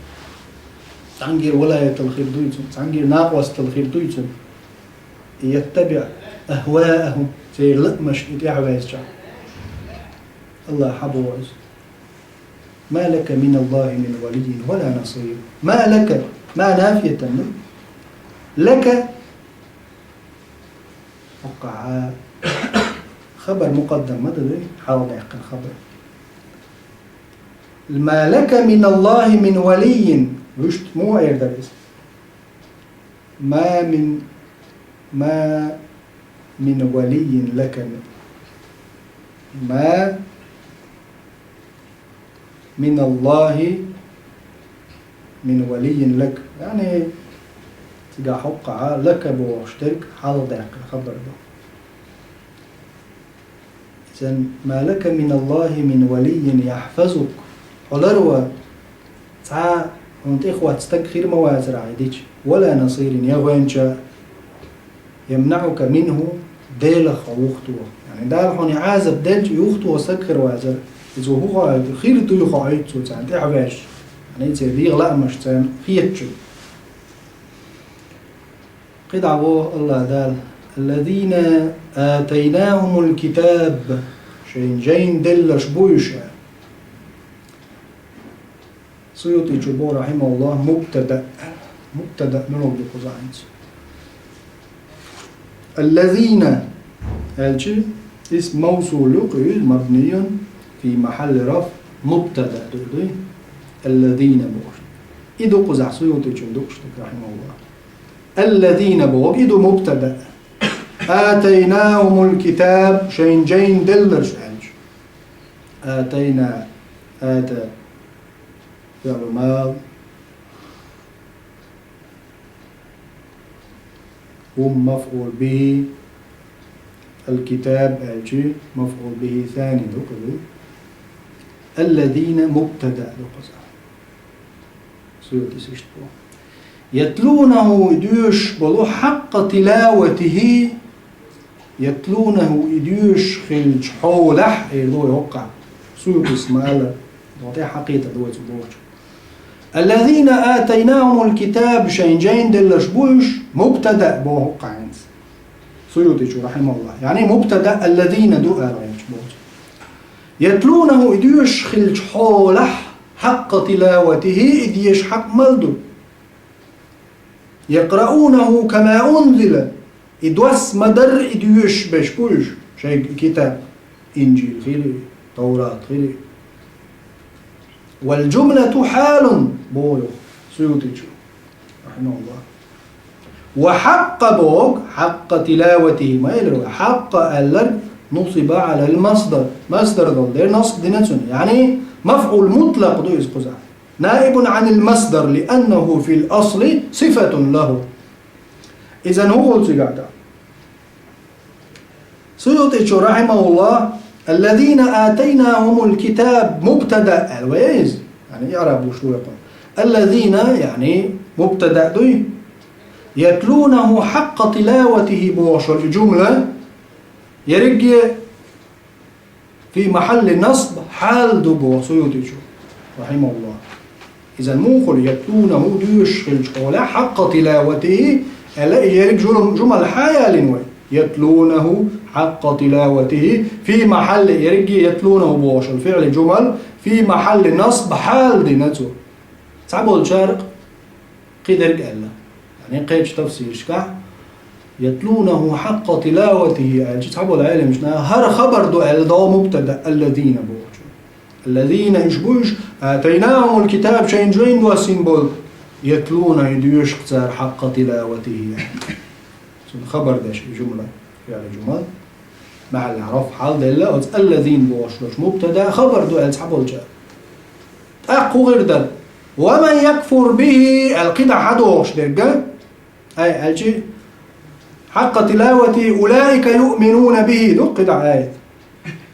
Цхьаьнгара валаятал хир дуй цуьнан? Цхьаьнгара накъостал хир дуй цуьнан? يتبع أهواءهم, церан лаамашта тӀехьа ваьзча. АллахӀа боху иза: ما لك من الله من ولي ولا نصير. ما لك, ما نافية, لك, хӀокхахьа хабар мукъаддам ма ду, хьалха даьккхина хабар. ما لك من الله من ولي. Вуьшта муха эр дара иза? ما من, ما من ولي لك. ما من الله من ولي لك. ЯӀни, цигахь хӀокхахьа لك бохуш дерг хьалха даьккхина хабар ду. Изан, ما لك من الله من ولي يحفظك. Хьо ларван цхьа хьуна тӀехӀотта стаг хир ма вацара хьайна дича, ولا نصير, я гӀоьнча, يمنعك منه, Делах хьо юхатоха. ЯӀни, Дала хьуна и Ӏазап делча, юхатоха стаг хир вацара. Иза хӀун хоуьйту, хир дуй хоуьйту цо царна тӀехьа ваьжча. ЯӀни, церан дегӀан лаамаш царна хетачул. КхидӀа боху АллахӀ Дала: الذين آتيناهم الكتاب, шайна жайна делларш бу уьш, аьлла. СуютӀичо боху, рахьимахуллахӀ, мубтада. Мубтада муьлха ду кхузахь хӀинца? الذين аьлча, исм мавсул ю, кху иза مبني في محل رفع مبتدا ду, дуй? الذين бохуш. И ду кхузахь СуютӀичун дукхуш дерг, рахьимахуллахӀ. الذين бохург и ду мубтада. آتيناهم الكتاب, шайна жайна делларш аьлча. آتينا, آتى فعل ماض, هم مفعول به, الكتاب аьлча مفعول به ثاني ду кхузахь. الذين мубтада ду кхузахь. СуютӀис иштта боху. يتلونه, и доьшуш болу, حق تلاوته, يتلونه, и доьшуш хиллачу хьолехь, эр ду вай хӀокхахь. СуютӀис ма-аллара, вай тӀе хьакхетар ду вай цу бохучу. الذين آتيناهم الكتاب, шайна жайна делларш бу уьш, мубтада боху хӀокхахь хӀинца. СуютӀичо, рахьимахуллахӀ. ЯӀни мубтада الذين ду аьлла гӀерташ боху. يتلونه, и доьшуш хиллачу хьолехь, حق تلاوته, и деша хьакъ мел ду. يقرؤونه كما أنزل, и доссадар и доьшуш берш бу уьш, шайга и китаб, Инжил хили, Таврат хили. والجملة حال, боху СуютӀичо, рахьимахуллахӀ. وحق боху, حق تلاوته ма-аллара вай, حق аьлларг نصب على المصدر, масдар долу дела насб дина цунна. ЯӀни мафӀул мутлакъ ду иза кхузахь. نائب عن المصدر لأنه في الأصل صفة له. Иза хӀун хуьлу цигахь тӀаккха? СуютӀичо, рахьимахуллахӀ, الذين آتيناهم الكتاب мубтада аьлла вай иза. ЯӀни иъраб луш ву вай кхунна. الذين, яӀни мубтада дуй. يتلونه حق تلاوته бохуш волу и жумла, ерриге في محل نصب хьал ду боху СуютӀичо, рахьимахуллахӀ. Иза муха хуьлу, يتلونه доьшуш хиллачу хьолехь, حق تلاوته, аьлла, и ерриг журам-, жумал хьан ялийна вай? يتلونه حق تلاوته في محل, ерриге يتلونه бохуш волу фиӀли жумал في محل نصب хьал дина цо. Цхьаболчара кхидерг аьлла. ЯӀни кхечу тафсирашкахь يتلونه حق تلاوته аьлча, цхьаболу Ӏеламнаха хӀара хабар ду аьлла догӀу мубтада, الذين бохучу. الذين уьш бу уьш, آتيناهم الكتاب шайна жайна доссийна болу, يتلونه и доьшуш цара حق تلاوته. Цунна хабар деш и жумла, фиӀли жумал. Махьаллехь рафӀ хьал делла, оцу الذين бохуш долчу мубтада хабар ду аьлла цхьаболчара. ТӀаккха хӀун хир дара? ومن يكفر به аьлла кхидӀа хьадогӀуш дерг, ай, аьлчи, حق تلاوته أولئك يؤمنون به ду кхидӀа аят.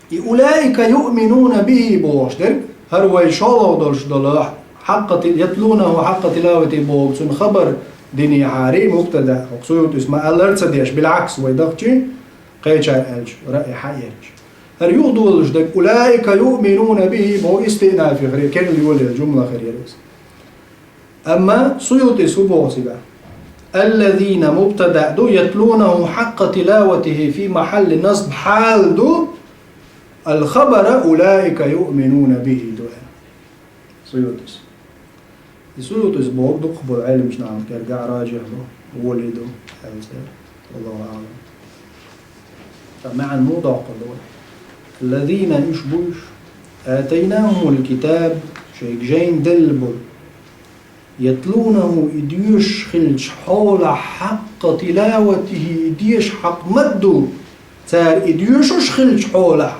И أولئك يؤمنون به бохуш дерг, хӀара вай шолгӀа долуш долу حق تل-, يتلونه حق تلاوته боху цунна хабар динехьара, мубтада, хӀокху СуютӀис ма-аллара ца деш, بالعكس вай дахчи, кхечара аьлча, раъй хьаэцча. ХӀара юха долуш дерг, أولئك يؤمنون به боху истиънафи хир, керла йолаелла жумла хир яра иза. Амма СуютӀис хӀун боху цигахь? الذين مبتدأ ду, يتلونه حق تلاوته في محل نصب хьал ду, الخبر أولئك يؤمنون به ду. Суютис. И Суютис боху дукхахболу Ӏеламчу нахана кӀерга а ражихь ду, воли ду, аьлла церан. Аллаху аълам. Ткъа маьӀна муха доккхур ду вай? الذين уьш бу уьш, آتيناهم الكتاب шайга жайна делла болу. يتلونه и доьшуш хилча хьолахь حق تلاوته и деша хьакъ ма-дду, цара и доьшуш хилча хьолахь.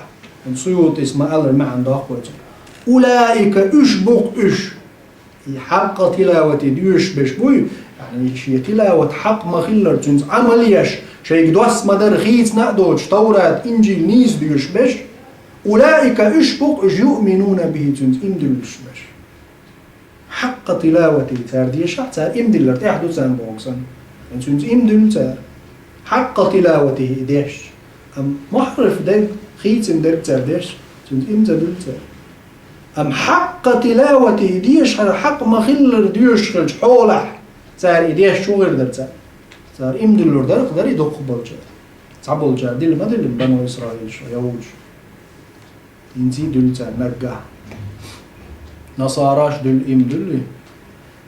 Суютис ма-аллара маьӀна доккху вай цуьнан. أولئك уьш бу-кх уьш. И حق تلاوته доьшуш берш буй, яъни шен тилават хьакъ ма-хиллара цуьнца Ӏамал еш, шайга доссийна ма-дарра хийцина а доцуш, Таврат, Инжил нийса доьшуш берш, أولئك уьш бу-кх уьш يؤمنون به цуьнца иман дуьллуш берш. حق تلاوته цара дешахь, цара иман диллар тӀехь ду царна боху санна. Цуьнца иман дуьллу цара. حق تلاوته и дешча. Амма мухьарраф дерг, хийцина дерг цара дешча, цуьнца иман ца дуьллу цара. Амма حق تلاوته и дешахьара хьакъ ма-хиллара доьшуш хилча хьолахь, цара и дешча хӀун хир дара цара? Цара иман дуьллур дара-кх дара и дукхахболчара. Цхьаболчара дилла ма диллина Бану Исраилаш, яхӀудаш. ХӀинца а дуьллу цара наггахь. Насараш дуьллу, иман дуьллий?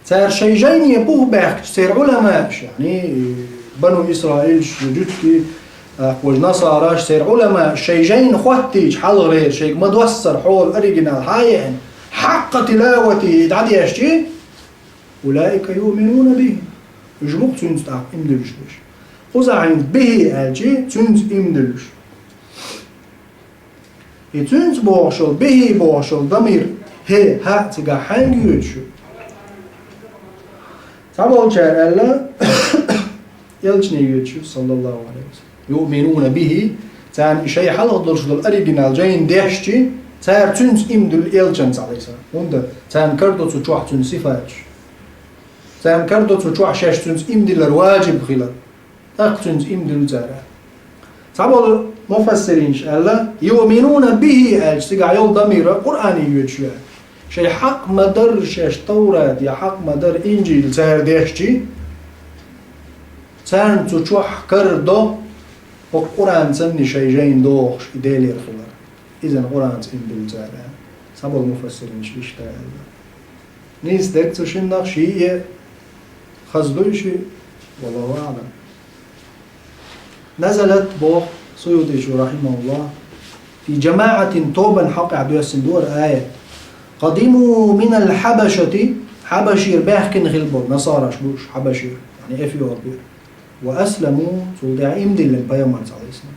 Цара шайн жайне бух баьхкича, церан Ӏуламааш, яъни Бану Исраилаш, жуьгтий, а, важа насараш, церан Ӏуламааш шайн жайна хӀоттийча хьалхарера, шайга ма-доссара хьолахь оригинал хьан а еана, حق تلاوته дӀадешча, أولئك يؤمنون به. Уьш бу-кх цуьнца тӀаккха иман дуьллуш берш. Кхузахь хӀинца به аьлча, цуьнца иман дуьллуш. И цуьнца бохуш йолу, به бохуш йолу дамир, хӀе, хӀа цигахь хьаьнга йоьдуш ю? Цхьаболчара аьлла, элчане йоьдуш ю, саллаллаху алейхи ва саллям. يؤمنون به, царна и шайн хьалха долуш долу оригинал жайна дешча, цара цуьнца иман дуьллу элчанца, алейхи салам. ХӀунда царна карадо цу чохь цуьнан сифаташ. Царна карадо цу чохь шаьш цуьнца иман диллар важиб хилар. ТӀаккха цуьнца иман дуьллу цара. Цхьаболу муфассиринаш аьлла, يؤمنون به аьлча, цигахь йолу дамир Къуръане йоьдуш ю. Шайн хьакъ ма-дарра шаьш Таврат я хьакъ ма-дарра Инжил цара дешча, царна цу чохь карадо хӀокху Къуръан санна шайн жайна дохуш и Делера хилар. Иза Къуръанца иман дуьллу цара. Цхьаболу муфассиринаш иштта аьлла. Нийса дерг цу шиннах шиъ а хаза дуй шиъ, валлаху аълам. نزلت боху Суютичо, рахьимахуллах, في جماعة тобанна хьокъехь доьссина ду хӀара аят. قدموا من الحبشة, Хьабашера баьхкина хилла болу, насараш бу уьш, Хьабашера, яъни Эфиопера. وأسلموا, цул тӀаьхьа иман диллина пайхамарца, алейхиссалам.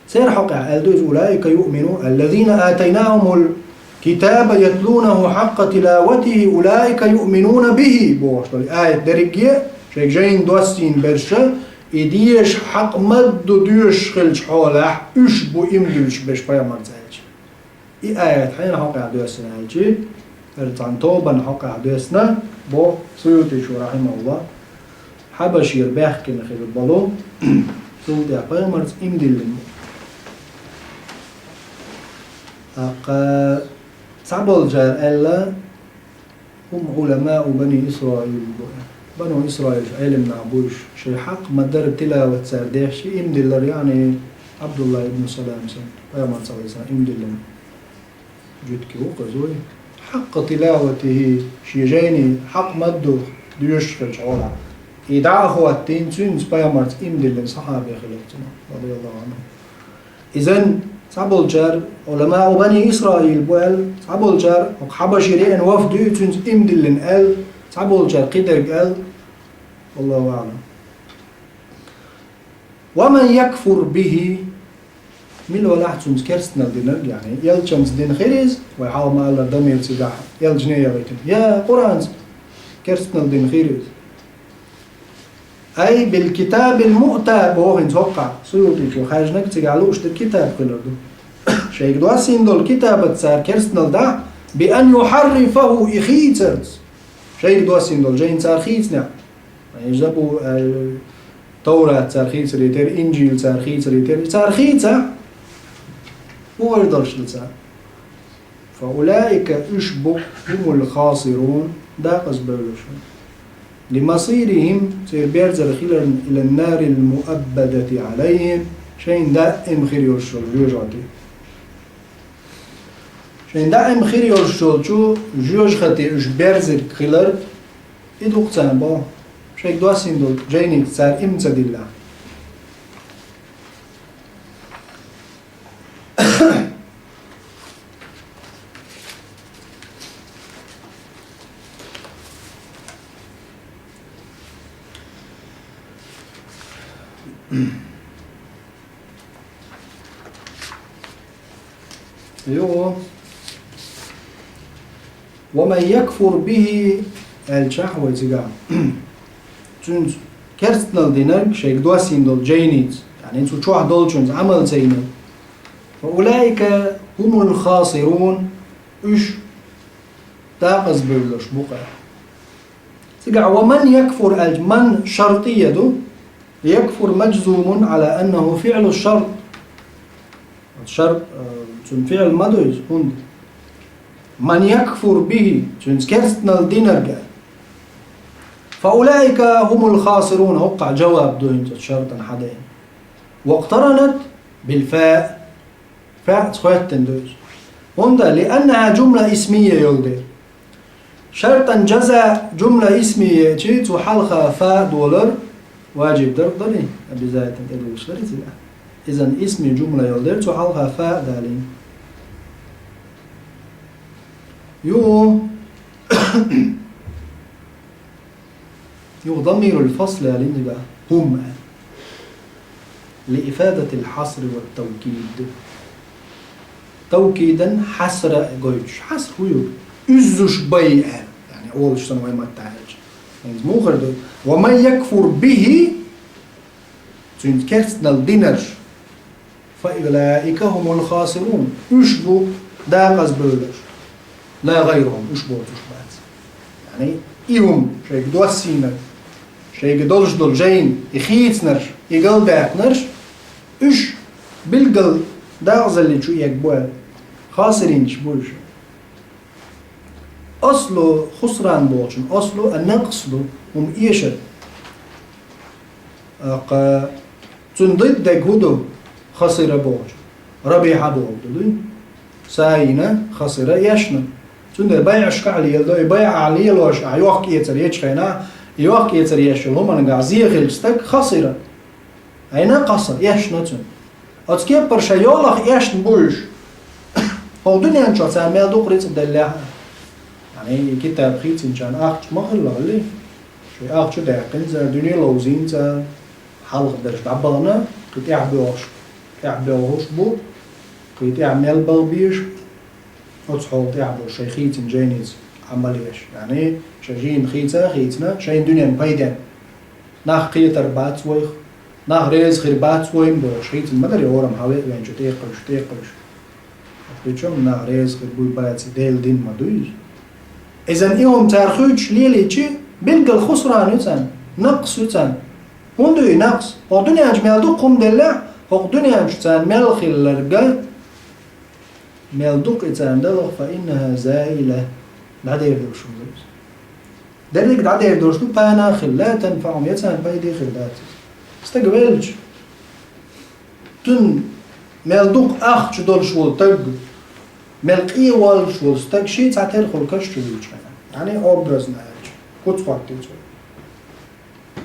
Церан хьокъехь аьлла ду иза, أولئك يؤمنون الذين آتيناهم الكتاب يتلونه حق تلاوته أولئك يؤمنون به бохуш долу аят дерриге а, шайга жайна доссийна берш а, и деша хьакъ ма-дду доьшуш хилча хьолахь, уьш бу иман дуьллуш берш пайхамарца аьлча. И аят хьенан хьокъехь доьссина аьлча, хӀара цхьана тобанна хьокъехь доьссина, боху Суютичо, рахьимахуллах, Хьабашера баьхкина хилла болу, цул тӀаьхьа пайхамарца иман диллина бу. ТӀаккха цхьаболчара аьлла, هم علماء بني إسرائيل бу. Бану Исраил Ӏелам нах бу уьш. Шайн хьакъ ма-дарра тилават цара дешча, иман диллар, яъни Абдулла ибн Салам санна, пайхамарца, алейхиссалам, иман диллина. Жуьгтий ву-кх иза вай. حق تلاوته, шен жайни хьакъ ма-дду доьшуш хилча хьолахь. И дӀа а хӀоттийна, цуьнца пайхамарца иман диллина сахьаби хилла цунах, радияллаху анхӀу. Иза цхьаболчара, علماء بني إسرائيل бу аьлла, цхьаболчара, хӀокху Хьабашера еана вафд ю, цуьнца иман диллина аьлла, цхьаболчара кхидерг аьлла, валлаху аълам. ومن يكفر به, мила валахь цуьнца керстанал динарг, яъни элчанца дина хир иза, вай хьалха ма-аллара дамир цигахь элчане яхийтина, я Къуръанца керстанал дина хир иза. أي بالكتاب المؤتى боху хӀинца хӀокхахь, Суютичо хаьржинарг цигахь лууш дерг китаб хилар ду. Шайга доссийна долу китабаца цара керстанал дахь, بأن يحرفوه и хийцарца. Шайга доссийна долу жайна цара хийцинехь. Забур, э, Таврат цара хийцаре терра, Инжил цара хийцаре терра. Цара хийцахь, хӀун хир долуш ду цара? فأولئك уьш бу هم الخاسرون декъаза бевлларш. لمصيرهم, церан берзар хиларна, إلى النار المؤبدة عليهم, шайна даим хир йолуш йолу жоьжахати. Шайна даим хир йолуш йолчу жоьжахати уьш берзарг хилар, и ду-кх царна боху, шайга доссийна долу жайница цара иман ца диллахь. Йо. «ومن يكفر به», аьлчахь вай цигахь, цуьнца керстанал динарг, шайга доссийна долу жайница, яъни цу чохь долчуьнца Ӏамал ца йинарг, «فأولئك هم الخاسرون», уьш декъазбевлларш бу-кх. Цигахь «ومن يكفر» аьлча, «من» шартӀийя ду, «يكفر» مجزوم على أنه فعل الشرط. Шарт, э, цуьнан фиӀл ма ду иза, хӀунда «من يكفر به», цуьнца керстанал динарг аьлла. «فأولئك هم الخاسرون», хӀокхахь жаваб ду хӀинца оцу шартана хьадайна. «واقترنت بالفاء». Фаъца хоьттина ду иза. ХӀунда, «لأنها جملة اسمية» йолу дела. Шартан жаза жумла исмия яций, цу хьалха фа долар важиб дар дарий? Обязательно тӀедугуш дарий цигахь? Изан исми жумла йолу дела, цу хьалха фа далийна. Ю. Юха дамирул фасл аьлла, хӀума аьлла. Лиифадатил хьасри ва тавкид. Тавкидан хьасра гойтуш. Хьаср хӀун ю? Уьззуш бай аьлла. Яъни, олуш санна вай маттахь аьлча. ХӀинца муха хир ду? Ва ман якфур бихи, цуьнца керстанал динарш. Фа улаика хумул хасирун. Уьш бу дакъазбевлларш. Ла гайрухум, уьш боцуш бац. Яъни, и хӀума шайга доссийнарг, шайга долуш долу жайна и хийцинарш, и галдаьккхинарш, уьш билггал дакъазаллин чу эгна бу аьлла. Хасиринаш бу уьш. Аслу хусран бохучун аслу а накъс ду, хӀума эшар. Аккха цуьнан дид дерг хӀун ду? Хасира бохучу. Рабиха боху ду, дуй? Са йина, хасира эшна. Цундела байӀашкахь леладо, и байӀахь лелош ахь йохка-эцар ечу хенахь, и йохка-эцар еш йолу хӀуманга зе хилча стаг хасира. Айна кхаса, эшна цуьнан. Оцу кеппара шайн йолах эшна бу уьш. ХӀокху дуьнен чохь царна мел дукха рицкъ деллехь а. Яъни, и китаб хийцинчарна ахча ма хилла хилли. Шайн ахча даьккхина цара, дуьне ловзийна цара. Хьалха берш дӀабахана, кхин тӀаьхьа боьхуш, тӀаьхьа боьхуш бу, кхин тӀаьхьа мел бала безаш, оцу хьолан тӀаьхьа болуш шайн хийцина жайница Ӏамал еш. Яъни, шайн жайна хийца а хийцина, шайн дуьненан пайденна. Нах кхетар бац вайх, нах реза хир бац вайна бохуш, хийцина ма дарий, орам хьан веа венчу тӀекхуьйсуш, тӀекхуьйсуш. Причём нах реза хир буй баций, Делан дин ма дуй иза. Изан и хӀума цара хуьйцуш лелийчи, билггал хусран ю царна, накъс ю царна. ХӀунда ю и накъс? ХӀокху дуьнен чу мел дукха хӀума деллехь, хӀокху дуьнен чу царна мел хилларг, мел дукха и царна далахь, фа иннаха заила, дӀадер долуш хӀума ду иза. Дерриг дӀадер долуш ду, пана хилла, танфаӀум, я царна пайде хир дац иза. Стаг велча, цуьнан мел дукха ахча долуш волу стаг, мел къе волуш волу стаг шен цхьатерра хуьлу каш чу вуьйлучу хенахь. Яъни, образно аьлча, куц хӀоттийча.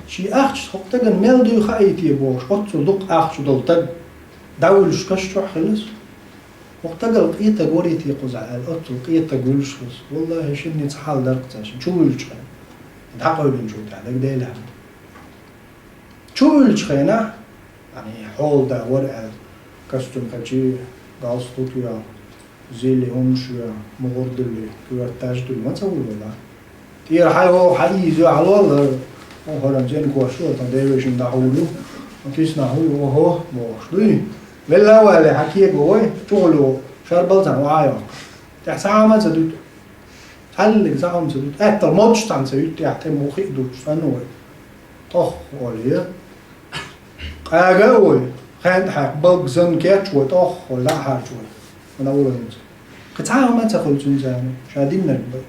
Шен ахча хӀокху стагана мел дуй хаийта бохуш, оццул дукха ахча долу стаг дӀавуьлуш каш чохь хилла иза. ХӀокху стагал къе стаг варий те кхузахь аьлла, оццул къе стаг вуьлуш хилла иза. Валлахи, шинница хьал дара-кх цаьршинна, чу вуьлучу хенахь. ДӀакъевлинчул тӀаьхьа дагадейлахь. Чу вуьлучу хенахь, яъни, хьолада вара аьлла, костюм кхечи, галстук йо, зили хӀумаш йо, мугӀар дуьллий, коьрташ дуьллий, ма ца вуьллу, да? ТӀера хьайо, хьаийза йо, хьалол, хӀара, хӀара зенкош ю, тхан девешин дӀахьур ю, киснахь хӀун ю, охьо, бохуш, дуй? Велла а вале, хьан кего вай, чухула шарбал цхьаъ ваха йоккху. ТӀехь цхьа хӀума ца дуьту. Цхьаллиг цхьа хӀума ца дуьту. Аьттал модаш цхьаьна ца юьту, тӀехь тӀе мухи а дуттуш санна вай. ТӀоххо олий. Къага а вой, хен тӀехь балг санна кечвой, тӀоххо лаьхьарчу вай. Вана ур хӀинца. Кхин цхьа а хӀума ца хуьлу цуьнца, ша диннарг бай.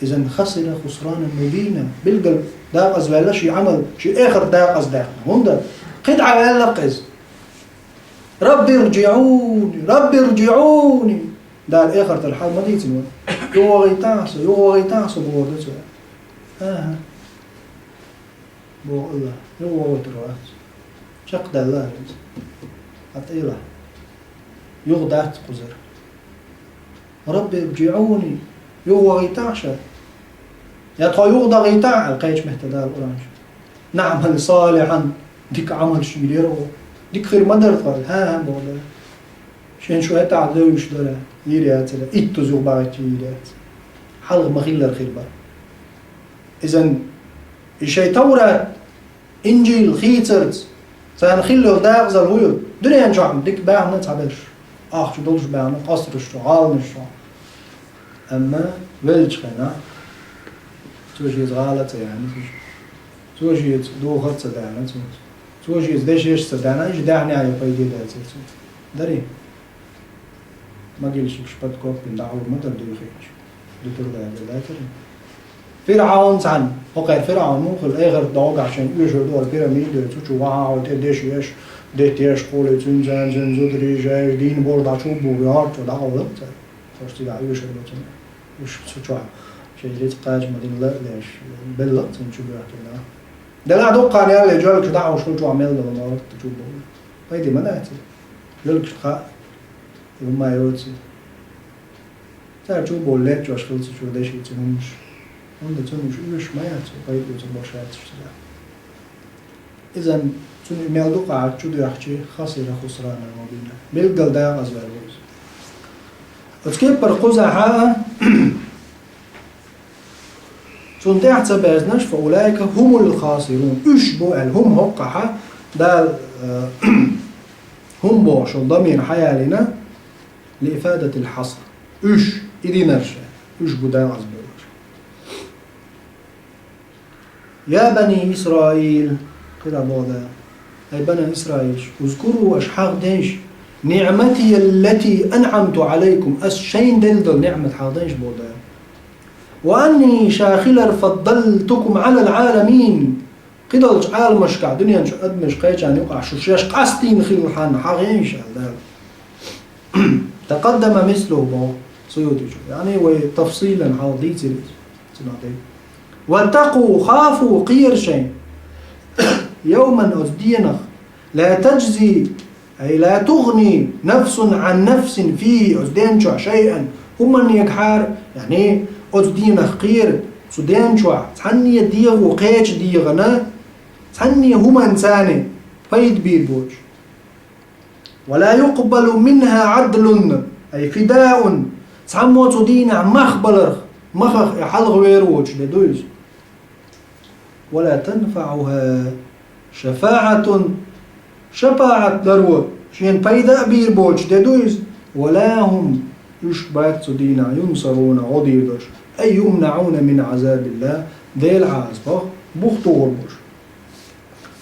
Изан хасира хусранан мубина. Билггал дакъазваьлла ший Ӏамал, ший эхарт дакъаздаьккхина. ХӀунда? КхидӀа ваьлла-кх иза. «Рабби рджиӀуни, Рабби рджиӀуни». Дала эхартара хьал ма дийцина вайна. «ЮхавагӀийтахьа со, юхавагӀийтахьа со», бохург да цо. ХӀа-хӀа. Боху АллахӀа, юхавойтур вац. Чекхдаьлла иза. Ӏа тӀе йила. Юха дац кхузара. «Рабби рджиӀуни», юхавагӀийтахьа ша. Я тхо юхадахийтахьа, аьлла, кхечу метте Дала Къуръан чу. «НаӀмал салихьан», дика Ӏамалш йийр яра оха. Дика хир ма дара тхо, хӀа-хӀа, боху Дала. Шен шу хӀетахь девзаш дара, йийр яцара, иттаза юхабахийтича йийр яц. Хьалха ма-хиллара хир бара. Изан, и шайн Таврат, Инжил хийцарца, царна хилла йолу дакъазалла хӀун ю? Дуьнен чохь дика баьхна цхьаберш, ахча долуш баьхна, къасраш чохь, гӀаланаш чохь. Амма веллачу хенахь, цо шеца гӀала а ца яьхьна цуьнца, цо шеца духар а ца даьхьна цуьнца, цо шеца дешерш а ца даьхьна, иштта даьхьнехь а пайде дацара цуьнца. Дарий? Могильщикаш подкопина дӀахьур ма дара дуьйхинчу. Дутар даьлла дацара. ФирӀаун цхьаьна, хӀокхара ФирӀаун муха хилла, эхарт дӀогахь шайна оьшур ду хӀара пирамида, цу чу вахьа хьо тӀе дешеш, деттеш, кхоле цуьнан царна цуьнан зударий, жайш, дийна болу дӀа чу бу, яхьарчо дӀакъовлар цара. Тхоьш цигахь оьшур ду цуьнан. Уьш цу чохь шайн рицкъ кхача ма дина ла а леш, белла а цуьнан чу боьхкина. Делахь дуккха ялале жоьлгаш дӀахьуш хӀун чохь мел долу ма вара чу бу. Пайде ма дац иза. Жоьлгашна хаьа. И хӀума йоций? Цара чу бовла леччош хилла ца чу деши цу хӀуманаш. ХӀунда цунна уьш оьшуш ма яц, пайда оьцур болуш яц уьш цигахь. Изан цунна и мел ду къа чу доьхчи, хасира хусранан мубина. Билггал дакъазваьлла ву иза. Оцу кеппара кхузахь а, цунна тӀехь ца баьзнарш, фа улаика хумул хасирун. Уьш бу аьлла, хӀума хӀоккхахьа, Дала, э, хӀума бохуш долу дамир хьаялийна, лиифадатил хьаср. Уьш, и динарш, уьш бу дакъазбевлларш. Я бани Исраил, кхидӀа боху Дала, ай бани Исраилш, узкуру, аша хьахдайша, ниъматия ллати анъамту Ӏалайкум, ас шайна делла долу ниъмат хьахдайша боху Дала. Ва анни, ша хилар, фаддалтукум Ӏалал Ӏаламин, кхидолчу Ӏаламашкахь, дуьнен чу адамаш кхечарна юкъахь шу шаьш къастийна хилла хьан хьахдайша аьлла Дала. Такъаддама мислуху боху Суютичо. Яъни вай тафсилан хьалха дийцира иза. Цунах дай. Ваттакъу, хафу, кхера шайн. Йовман, оцу денах. Ла таджзи, ай ла тугӀни нафсун Ӏан нафсин фийхи, оцу ден чохь шайъан. ХӀуманнегахьара, яъни оцу денах кхера, цу ден чохь цхьанне дегӀо кхечу дегӀана, цхьанне хӀуманца пайда бийр боцуш. Ва ла юкъбалу минха Ӏадлун, ай фидаун, цхьаммо цу дийнахь мах баларх, махах и хьалхавер воцуш де ду иза. Ва ла танфаӀуха шафаӀатун, шапаӀат даро шена пайда а бийр боцуш де ду иза. Ва ла хӀум, уьш бац цу дийнахь, юнсаруна, гӀо дийр долуш, ай юмнаӀуна мин Ӏазабиллах, Делан Ӏазапах бух тухур болуш.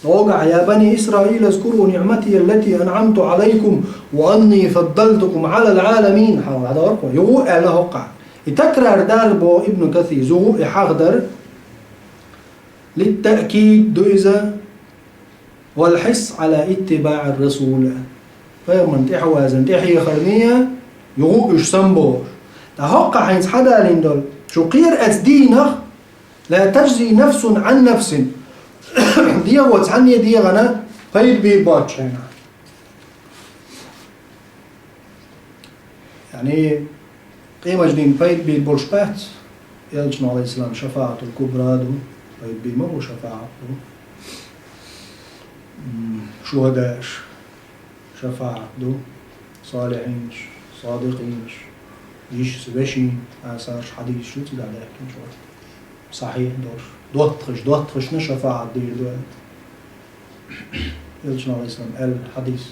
Догахь, я бани Исраил, азкуру ниъматия ллати анъамту Ӏалайкум ва анни фаддалтукум Ӏалал Ӏаламин. Хьалха дӀадахархо, юха аьлла хӀоккхахь. И такрар дар бо Ибн Касир, юха и хьахдар. Литтаъкид ду иза, вал хьирс Ӏала иттибаӀир расул. Пайхамарна тӀаьхьавазам тӀаьхьахьехарний, юха уьш самбохуш. ТӀаккха хӀоккхахь хӀинца хьадалийна долу, шу кхера оцу дийнах, ла таджзи нафсун Ӏан нафсин. ДегӀо цхьанне дегӀана пайда бийр боцуш хьайна. Яъни, къематдийнахь пайда бийр болуш бац, элчано, Ӏалайхиссалам, шафаӀатул кубра ду, пайда бийр ма бу, шафаӀат ду. М, шухадааш. ШафаӀат ду, салихьинаш, садикъинаш, йишас вешин, асарш, хьадисаш ю цигахь даьхкинчу. Сахьихь долуш. ДоттагӀаш, доттагӀашна шафаӀат дийр ду аьлла. Элчано, Ӏалайхиссалам, аьлла хьадис.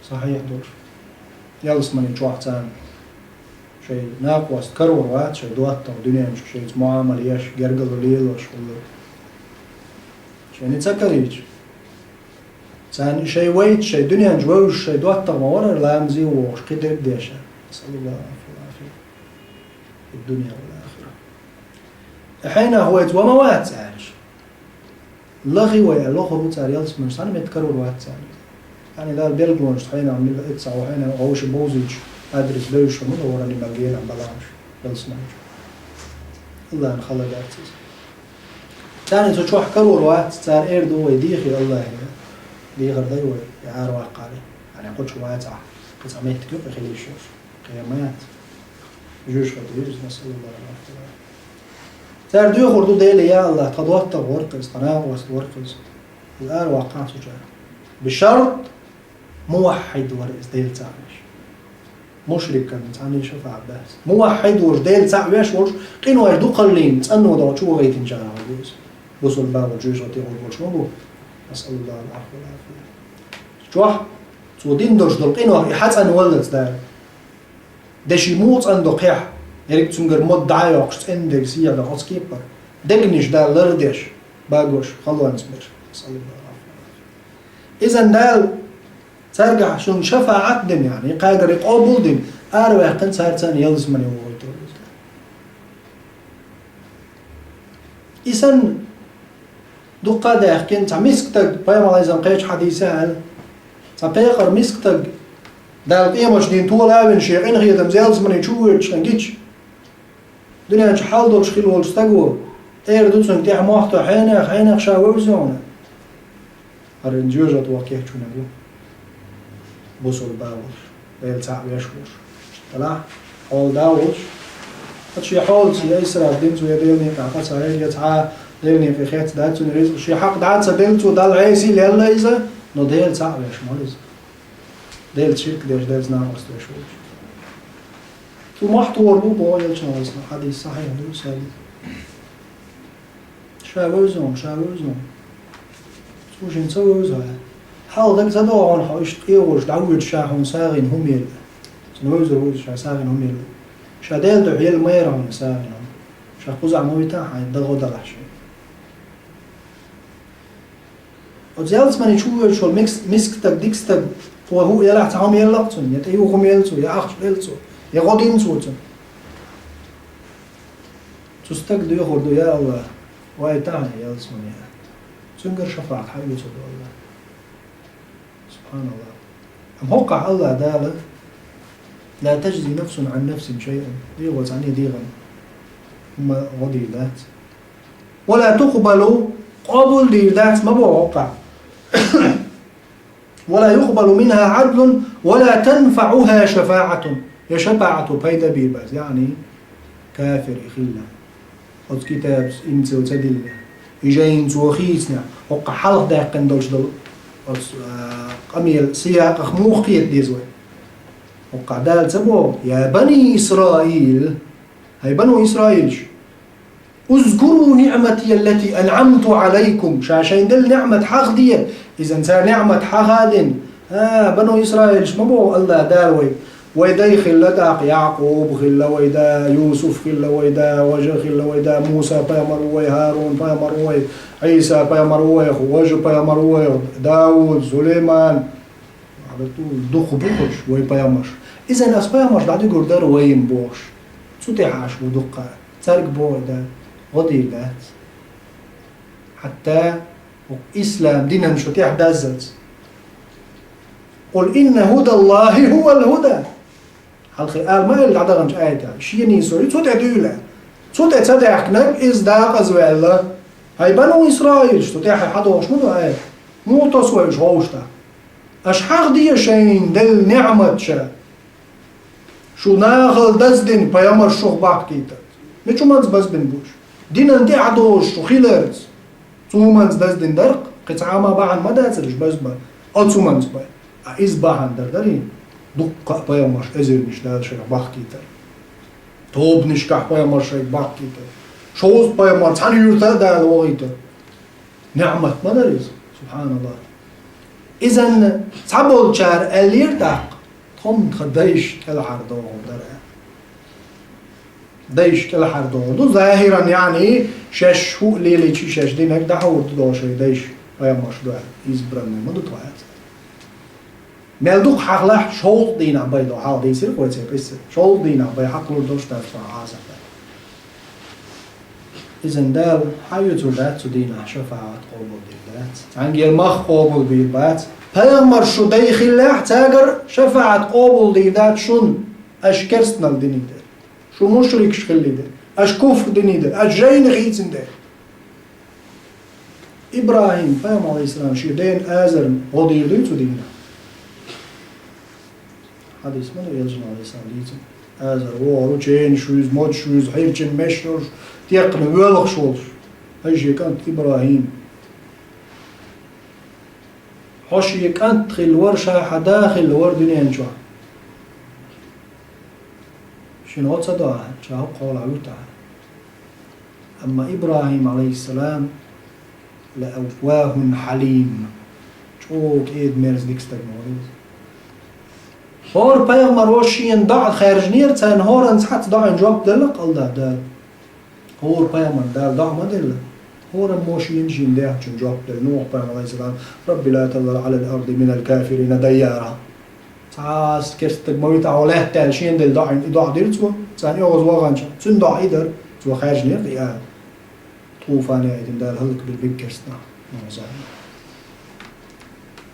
Сахьихь долуш. Ялсамани чохь царна шайн накъост карор вац, шайн доттагӀа дуьнен чу шайца муӀамал еш, гергарло лелош хилла. Шайна ца карийча, царна шайн вайца, шайн дуьнен чу вевзаш, шайн доттагӀа ма вара ламазе вогӀуш, кхидерг деш. Насъалуллахал Ӏафва вал Ӏафия фид-дунья вал ахира. Хьенах вайца ва ма вац цаьраш. Лахи вай, лохур ву цара ялсманаш, цхьана метта карор вац цаьрга. Яъни Дала белгалонаш хьенах мила эццахь, хьенах вовши бовзийча адрес бевзаш ма лохур, ани мел генах баланаш ялсманаш. Аллахьан хала дац иза. Царна цу чохь карор вац, цара эр ду вай дехе Аллахье. Дехар дай вай, я ара ваккхаре. Яъни кхучу вацахь, кхин цхьа меттиг юкъа хилийш йолуш. Кхин ма яц. Жуьйш хатийра иза, масала, Аллахьан. Цара доьхур ду Деле, я Аллахь, тхан доттагӀа вара-кх иза, тхан накъост вара-кх иза. Иза ара ваккхахьа цу чара. Бишарт, муваххьид вара иза, Дела цхьаъ веш. Мушрикан цхьанна шафаӀат дац. Муваххьид волуш, Дела цхьаъ веш волуш, къинойх дукхаллин цӀанно долчу вахийтинчарах ву иза. Бусулба волчу жуьйш хатийра волуш ма бу. Масаллаху Аллаху Аллаху. Чохь, цо дина долуш долу къинойх и хьацӀанваллалц Дала. Деши муха цӀандо кхехь, ерриг цуьнгара мотт дӀа а йоккхуш, цӀена дерг сехьа дан оцу кепара. Дегнаш Дала лардеш, багош, халонца берш. Изан Дала цаьргахь шуна шафаӀат дина, яъни, кхаьгара къобал дина, араваьккхина цара царна ялсамане вохуьйтур ву иза. И санна, дуккха а даьхкина, цхьа миска стаг, пайхамар иза кхечу хьадийса аьлла, цхьа пекъар миска стаг, Дала къематдийнахь тола а вина, шен къинхетамца ялсамане чу воьдуш хан гича, дуьнен чу хьал долуш хилла волчу стаго, эр ду цуьнга тӀехь мохь то, хьенех, хьенех ша вевза хьуна. ХӀара жоьжахати ваха кечвинарг ву. Бусулба волуш, Дела цхьаъ веш волуш. Делахь, хьола да волуш. Ткъа шен хьолаца я исраф дина цо, я Делан некъахь къа ца хьаьжна, я цхьа Делан некъе хецна дац цуьнан рицкъ. Шен хьакъ дӀа а ца делла цо, Далла Ӏеса лелла иза, но Дела цхьаъ веш ма ву иза. Делаца ширк деш, Делаца накъост веш волуш. Цо мохь тохур бу боху элчано, хьадис сахьихь ду, сахьихь. Ша вевза хьуна, ша вевза хьуна. Цо шен ца вевза хьуна. Хьалха дага ца догӀу хьуна хьо иштта къегӀош дӀавоьдуш ша хьуна сагӀина хӀума елла. Цуьнан вевзар ву иза, ша сагӀина хӀума елла. Ша Делан дуьхьа елла ма яра хьуна сагӀина хӀума. Ша кхузахь ма витахь хьайн, дагӀо далахь шен. Оцу ялсамане чу воьдуш волу микс-, миска стаг, дика стаг, цо хӀуъа елахь цхьа хӀума елла-кх цунна, я тӀе юха хӀума елла цо, я ахча делла цо, я гӀо дина цо цунна. Цу стага доьхур ду, я АллахӀ, вайтахьа ялсамане. Цуьнгара шафаӀат хьан оьцур ду АллахӀ. СубхьаналлахӀ. Амма хӀоккхахь АллахӀ Дала: «لا تجزي نفس عن نفس شيئا». ДегӀо цхьанне дегӀан хӀумма гӀо дийр дац. «ولا تقبل», къобал дийр дац, ма боху хӀоккхахь. «ولا يقبل منها عدل ولا تنفعها شفاعة». Я шапаӀато пайда бийр бац, яъни кафир и хилла. Оцу китабас имцал ца дилла. И жайна цо хийцинехь, хӀоккха хьалха даьккхина долуш долу оцу, а, къамел сиякъах муха кхета деза вай? ХӀоккха Дала ца боху: «يا بني إسرائيل», хӀай бану Исраилаш, «اذكروا نعمتي التي أنعمت عليكم». Ша шайна делла ниӀмат хьахаде. Иза цара ниӀмат хьахадина. А, бану Исраилаш ма боху АллахӀ Дала вай. Вай дай хилла тӀаккха Якъуб хилла вай да, Юсуф хилла вай да, важа хилла вай да, Муса пайхамар ву вай, ХӀарун пайхамар ву вай, Ӏийса пайхамар ву вай, важа пайхамар ву вай, Дауд, Сулайман. Дукха бу хӀорш вай пайхамарш. Иза ас пайхамарш дӀадуьгур дара вайна бохуш. Цу тӀехь аш ву дуккха. Цаьрга боху Дала, гӀо дийр дац. Хьатта ислам динан шу тӀехь даззалц. «قل إن هدى الله هو الهدى». Хьалхе ала ма аьлла дӀадаханчу аятехь, шен нийсо ю цу тӀе дуьйла. Цу тӀе ца даьхкинарг иза дакъазваьлла. ХӀай бану Исраилаш, цу тӀехь хьадохуш ма ду аят. Муха тосу вай уьш ховшта? Аша хьахаде шайна делла ниӀмат ша. Шу нахала даздина пайхамарш шух бахкийтарца. Мича хӀуманца базбина бу уьш? Динан тӀехь а дозуш шу хиларца. Цу хӀуманца даздина дара-кх, кхин цхьа а ма бахьана ма дацара уьш базбан, оцу хӀуманца бай. А иза бахьана дара дарий? Дуккха а пайхамарш эзарнаш Дала шайх бахкийтар. Тобанашкахь пайхамарш шайх бахкийтар. Шовзткъа пайхамар цхьана юьрта а Дала вахийтар. НиӀмат ма дара иза, субхьаналлахӀ. Изан цхьаболчара аьллера тӀаккха, тхо-м тхан дайша кӀелхьардохур дара. Дайша кӀелхьардохур ду, захӀиран, яъни, шаьш хӀуъа лелийча шаьш динарг дӀахьур ду шайн дайша, пайхамарш ду аьлла, избранный ма ду тхо аьлла. Мел дукха хьахалахь, шовзткъа дийнахь бай до, хьалха дийцира вай церан къиссат. Шовзткъа дийнахь бай хьакхалур долуш дац тхо Ӏазапе. Изан Дала хьаоьцур дац цу дийнахь шафаӀат къобалдийр дац. Цхьаьнгара мах къобалбийр бац. Пайхамар шу дай хиллехь, цаьгара шафаӀат къобалдийр дац шуна, аша керстанал динийдер. Шу мушрикаш хилийдер. Аша куфр динийдер. Аша жайна хийцинде. ИбрахӀим, пайхамар, алейхиссалам, шен ден Азарна гӀо дийр дуй цу дийнахь? Хьадис ма ду, элчано, алейхиссалам, дийцина. Азар вогӀур ву, ченаш вуьзна, модаш вуьзна, хьирчина меш йолуш, текхна воьлхуш волуш. Хьажа шен кӀант ИбрахӀим. Хьо шен кӀант хилла вара, ша хьан да хилла вара дуьнен чохь. Шена гӀо ца до ахьа, ша хӀокху хьолахь вуьту ахьа. Амма ИбрахӀим, алейхиссалам, لأواه حليم. ЧӀогӀа кӀеда-мерза дика стаг ма вара иза. ХӀора пайхамаро шена доӀа хаьржинера, царна хӀоранна цхьацца доӀина жоп делла-кх Аллах Дала. ХӀора пайхамарна Дала доӀа ма делла. ХӀораммо шена, шена даьхначунна жоп делла. Нухь-пайхамар, алейхиссалам: «رب لا تذر على الأرض من الكافرين ديارا». Цхьа а керста стаг ма вита хьо лаьтта аьлла шена делла доӀа, и доӀа дира цо, царна оьгӀаз ваханчохь. Цуьнан доӀа и дара, цо хаьржинера и ала. Тхуфане а йитина, Дала хӀаллакбира берриг керста нах.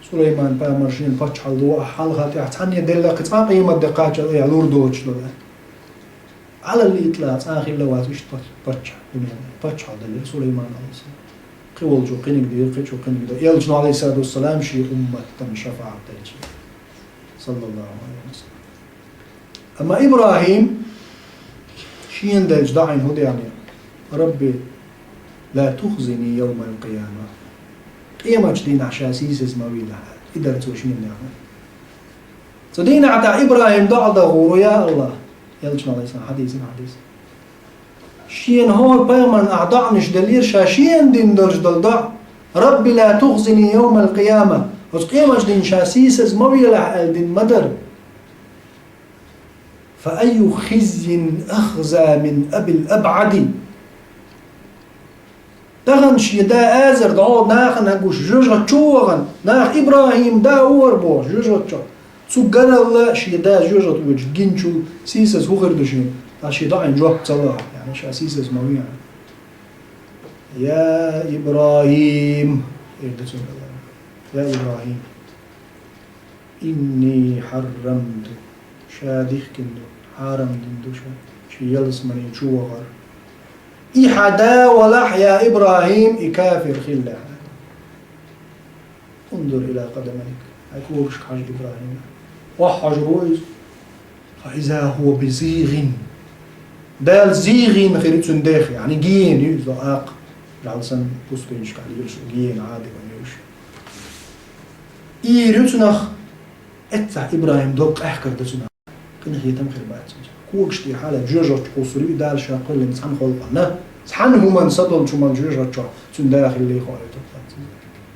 Сулайман-пайхамар шена паччахьалла ву, ахь хьалха тӀехь цхьанне делла кхин цкъа а къемат де кхаччалц, айхьа лур доцуш ду. Ӏалал итлакъ цкъа а хилла вац иштта пач-, паччахь дуьненахь. Паччахьалла делира Сулайман, алейхиссалам. Кхин волчо кхиниг дира, кхин чу кхиниг дира. Элчано, алейхиссалату вассалам, шен умматан шафаӀат делча. Саллаллаху алейхи ва саллям. Амма ИбрахӀим шена делча доӀина хӀун деана: «رب لا تخزني يوم القيامة». Къематчу дийнахь ша сийсаз ма вийлахь, и дара цо шена деана. Цу дийнахь тӀехь ИбрахӀим доӀа дан гӀур ву: «Я Аллах», элчано, алейхиссалам, хьадийцина хьадис. Шена хӀора пайхамарна ахь доӀанаш деллера, ша шена дина долуш долу доӀа: «رب لا تخزني يوم القيامة». Оцу къематчу дийнахь ша сийсаз ма вийлахь аьлла дина ма дара. «فأي خزي أخزى من أبي الأبعد». Тахана шен да Азар дӀо нахана гуш жоьжахати чу вахана, нах ИбрахӀим да ву хӀара бохуш жоьжахати чу. Цу гаралла шен да жоьжахати воьдуш гиначул сийсаз хӀун хир ду шена? Ткъа шен доӀина жоп ца ло, яъни ша сийсаз ма ву яъни. «يا إبراهيم», эр ду цуьнга Аллах. «Я ИбрахӀим, إني حرمت», ша дихкина ду, хьарам дина ду ша, шен ялсамане чу вахар. И хьан да валахь, я ИбрахӀим, и кафир хилла. «انظر إلى قدميك», хьайн когашка хьажа, ИбрахӀим. Охьахьожур ву иза. «فإذا هو بزيغ». Дала зигӀин хир ю цуьнан дегӀ, яъни гена ю иза, акха, жӀаьла санна пустынашкахь лелаш гена Ӏадика ван ю уьш. Ийр ю цунах, эццахь ИбрахӀим дог къаьхкар ду цунах. Къинхетам хир бац цуьнца. Когаш тӀехьа лаьцна жоьжахати чу кхуссур ю и, Дала ша кхоьллина цхьана халкъана, цхьана хӀуманна сатолчу хӀуманна жоьжахати чохь цуьнан да хилла хьо аьлла тӀаккха.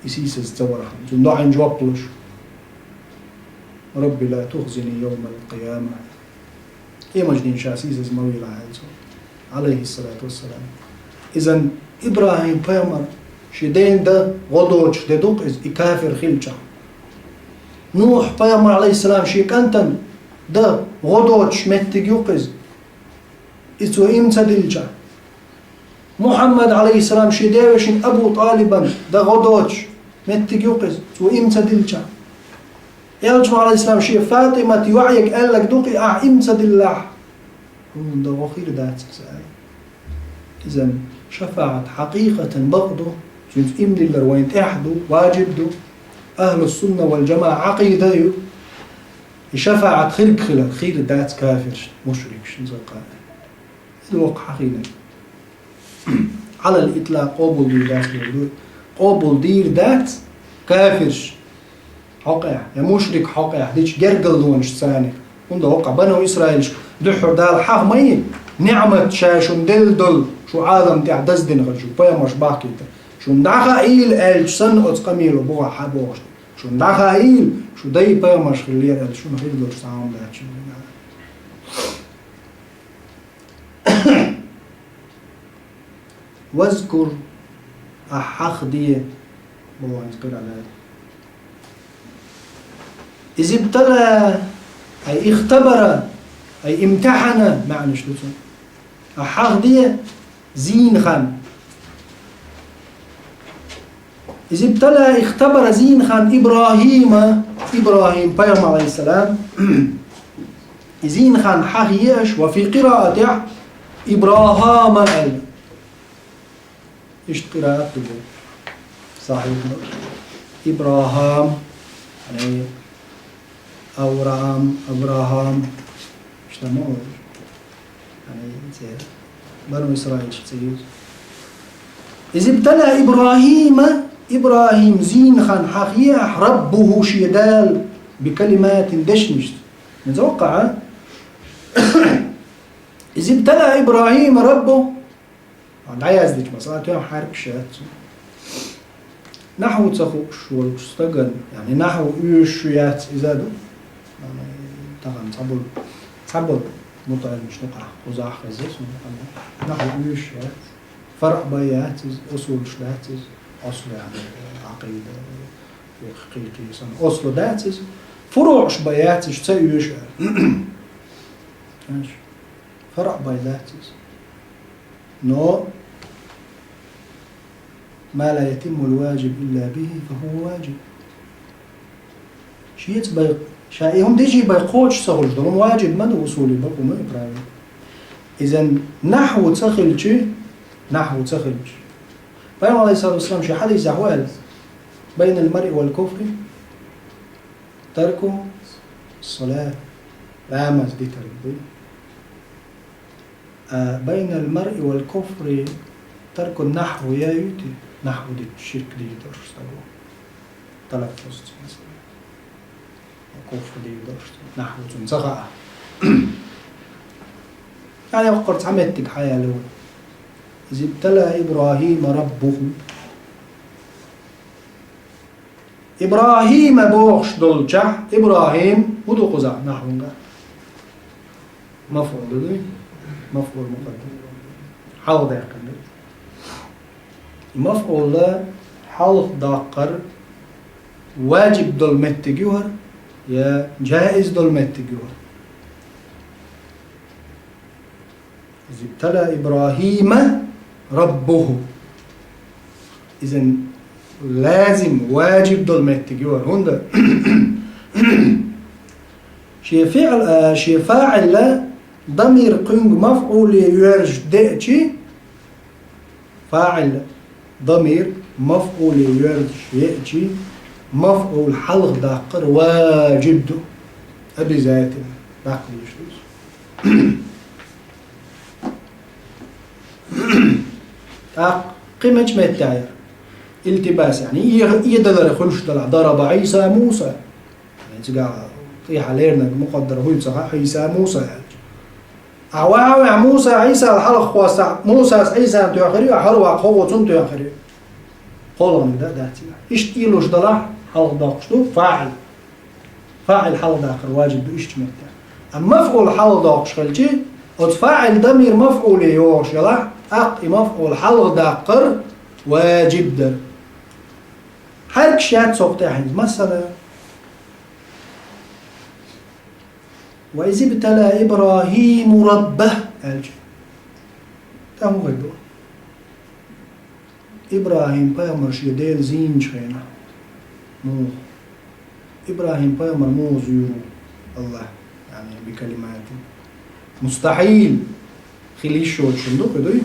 И сийсаз ца варахь, цуьнан доӀина жоп луш. «رب لا تخزني يوم القيامة». Къематчу дийнахь ша сийсаз ма вийлахь аьлла цо, алейхиссалату вассалам. Изан ИбрахӀим-пайхамар шен ден да гӀо доцуш де ду-кх иза, и кафир хилчахь. Нухь-пайхамар, алейхиссалам, шен кӀантан да гӀо доцуш меттиг ю-кх иза, и цо иман ца дилличахь. Мухьаммад, алейхиссалам, шен девешин Абу ТӀалибан да гӀо доцуш меттиг ю-кх иза, цо иман ца дилличахь. Элчано, алейхиссалам, шен ФатӀимат йоӀега аьлларг ду-кх и, ахь иман ца диллахь, хьуна да гӀо хир дац иза аьлла. Изан шафаӀат хьакъикъатан бакъ ду, цуьнца иман диллар вайна тӀехь ду, важиб ду. Ахьлу-сунна вал-жамаӀа Ӏакъида ю. И шафаӀат хирг хилар, хир дац кафиршна, мушрикашна, закъа. Иза воккха хьахийнарг. Ӏалал итлакъ къобалдийр дац бохург ду. Къобалдийр дац кафирш хьокъехь, я мушрик хьокъехь дечу гергарлонаш царних. ХӀунда воккха Бану Исраилшка дуьххьара Дала хьаха ма йи, ниӀмат ша шуна делла долу, шу Ӏалам тӀехь даздина хилча, шу пайхамарш бахкийта. Шуна дӀахаийла аьлча санна оцу къамело бухахь хьан бохуш. Шуна дӀахаийла, шу дай пайхамарш хиллера аьлла, шуна хир долуш цхьа хӀума дац шуна. «Вазкур», ахь хьахде, боху хӀинца къира дара. «Изибтала», ай ихтабара, ай имтихьана маьӀнаш ду цуьнан. Ахь хьахде зийна хан, Из ибтала, ихтабара зийна хан Ибрахима, Ибрахим пайхамар, алейхиссалам, зийна хан хьахьеаш, وفي قراءة إبراهام аьлла. Иштта къираат ду бу. Сахьихь ду. Ибрахам, яъни Авраам, Абрахам. Иштта ма вай. Яъни, цӀи. Бану Исраилчу цӀи ю. Из ибтала Ибрахима, Ибрахим зийна хан хьахьеаш, ربه шен Дала, بكلمات дешнашца. Меза ваккха, а? Из ибтала Ибрахима ربه. ДӀаяздича, масала, тоьхна хьаркаш яц. Нахьву ца хууш волчу стагана, яъни нахьву оьшуш яц иза ду. Яъни тахана цхьаболу, цхьаболу мутаӀаллимаш дукха кхузахь хезира суна, амма нахьву оьшуш яц. ФарӀ бан яц иза, усулаш дац иза, аслу, яъни, Ӏакъида, фикъхӀ, кхин-кхин санна, аслу дац иза. ФуруӀаш бан яц иза, ца оьшу аьлла. ФарӀ бан дац иза. Но ما لا يتم الواجب إلا به فهو واجب. Шеца бай-, ша и хӀума деши бай кхочуш ца хуьлуш долу, важиб ма ду, усули бакъ ма ю, правило. Изан нахьву ца хилчи, нахьву ца хилчи. Пайхамар, алейхиссалату вассалам, шен хьадисехь ву аьлла: «بين المرء والكفر ترك الصلاة». Ламаз дитар ду. А, «بين المرء والكفر ترك النحو» я юьти, нахьву дитар, ширк дийр долуш стаг ву. Талаффуз ца, масала. Куфр дийр долуш стаг. Нахьву цунна ца хаьа. Ай, йоккхур цхьа меттиг хьаяьлла ву. «إذ ابتلى إبراهيم ربه». ИбрахӀима бохуш долчохь, ИбрахӀим хӀун ду кхузахь нахьвунгахь? МафӀул ду, дуй? МафӀул мукъаддам. Хьалха даьккхина ду. И мафӀул хьалха даккхар важиб долу меттиг ю хӀара, я жаиз долу меттиг ю хӀара? «إذ ابتلى إبراهيم ربه». Изан лазим, важиб долу меттиг ю хӀара. ХӀунда? Шен фиӀл, а, шен фаӀил дамир кхуьнга мафӀуле йоьрзуш деачи, фаӀил дамир мафӀуле йоьрзуш еачи, мафӀул хьалха даккхар важиб ду. Обязательно. ДӀаккха дезаш ду иза. ТӀаккха кхин мича меттехь яра? Илтибас, яъни, и, и далар хуьлуш далахь, «ضرب عيسى موسى». Цигахь тӀехьа леринарг мукъаддар хӀуй ца хаьа, Ӏийса Муса аьлча. Ахьа ваха вехь Муса Ӏийсал хьалха хьостахь, Мусас Ӏийсана тоьхна хир ю, ахьа хӀара ваккха хӀокхо цунна тоьхна хир ю. КхоалгӀаниг дан а дац цигахь. Иштта ийлуш далахь, хьалха доккхуш ду фаӀил. ФаӀил хьалха даккхар важиб ду иштта меттехь. Амма мафӀул хьалха доккхуш хилчи, оцу фаӀил дамир мафӀуле йогӀуш ялахь, тӀаккха и мафӀул хьалха даккхар важиб дара. Хьаьркаш яц цох тӀехь хӀинца, масала, «وإذ ابتلى إبراهيم ربه» аьлча. ТӀаккха хӀун хир ду? ИбрахӀим пайхамар шен Дела зийначу хенахь. Муха? ИбрахӀим пайхамар муха зуьйр ву АллахӀ, яъни, бикалиматин? Мустахьил. Хила йиш йоцуш хӀума ду кху, дуй?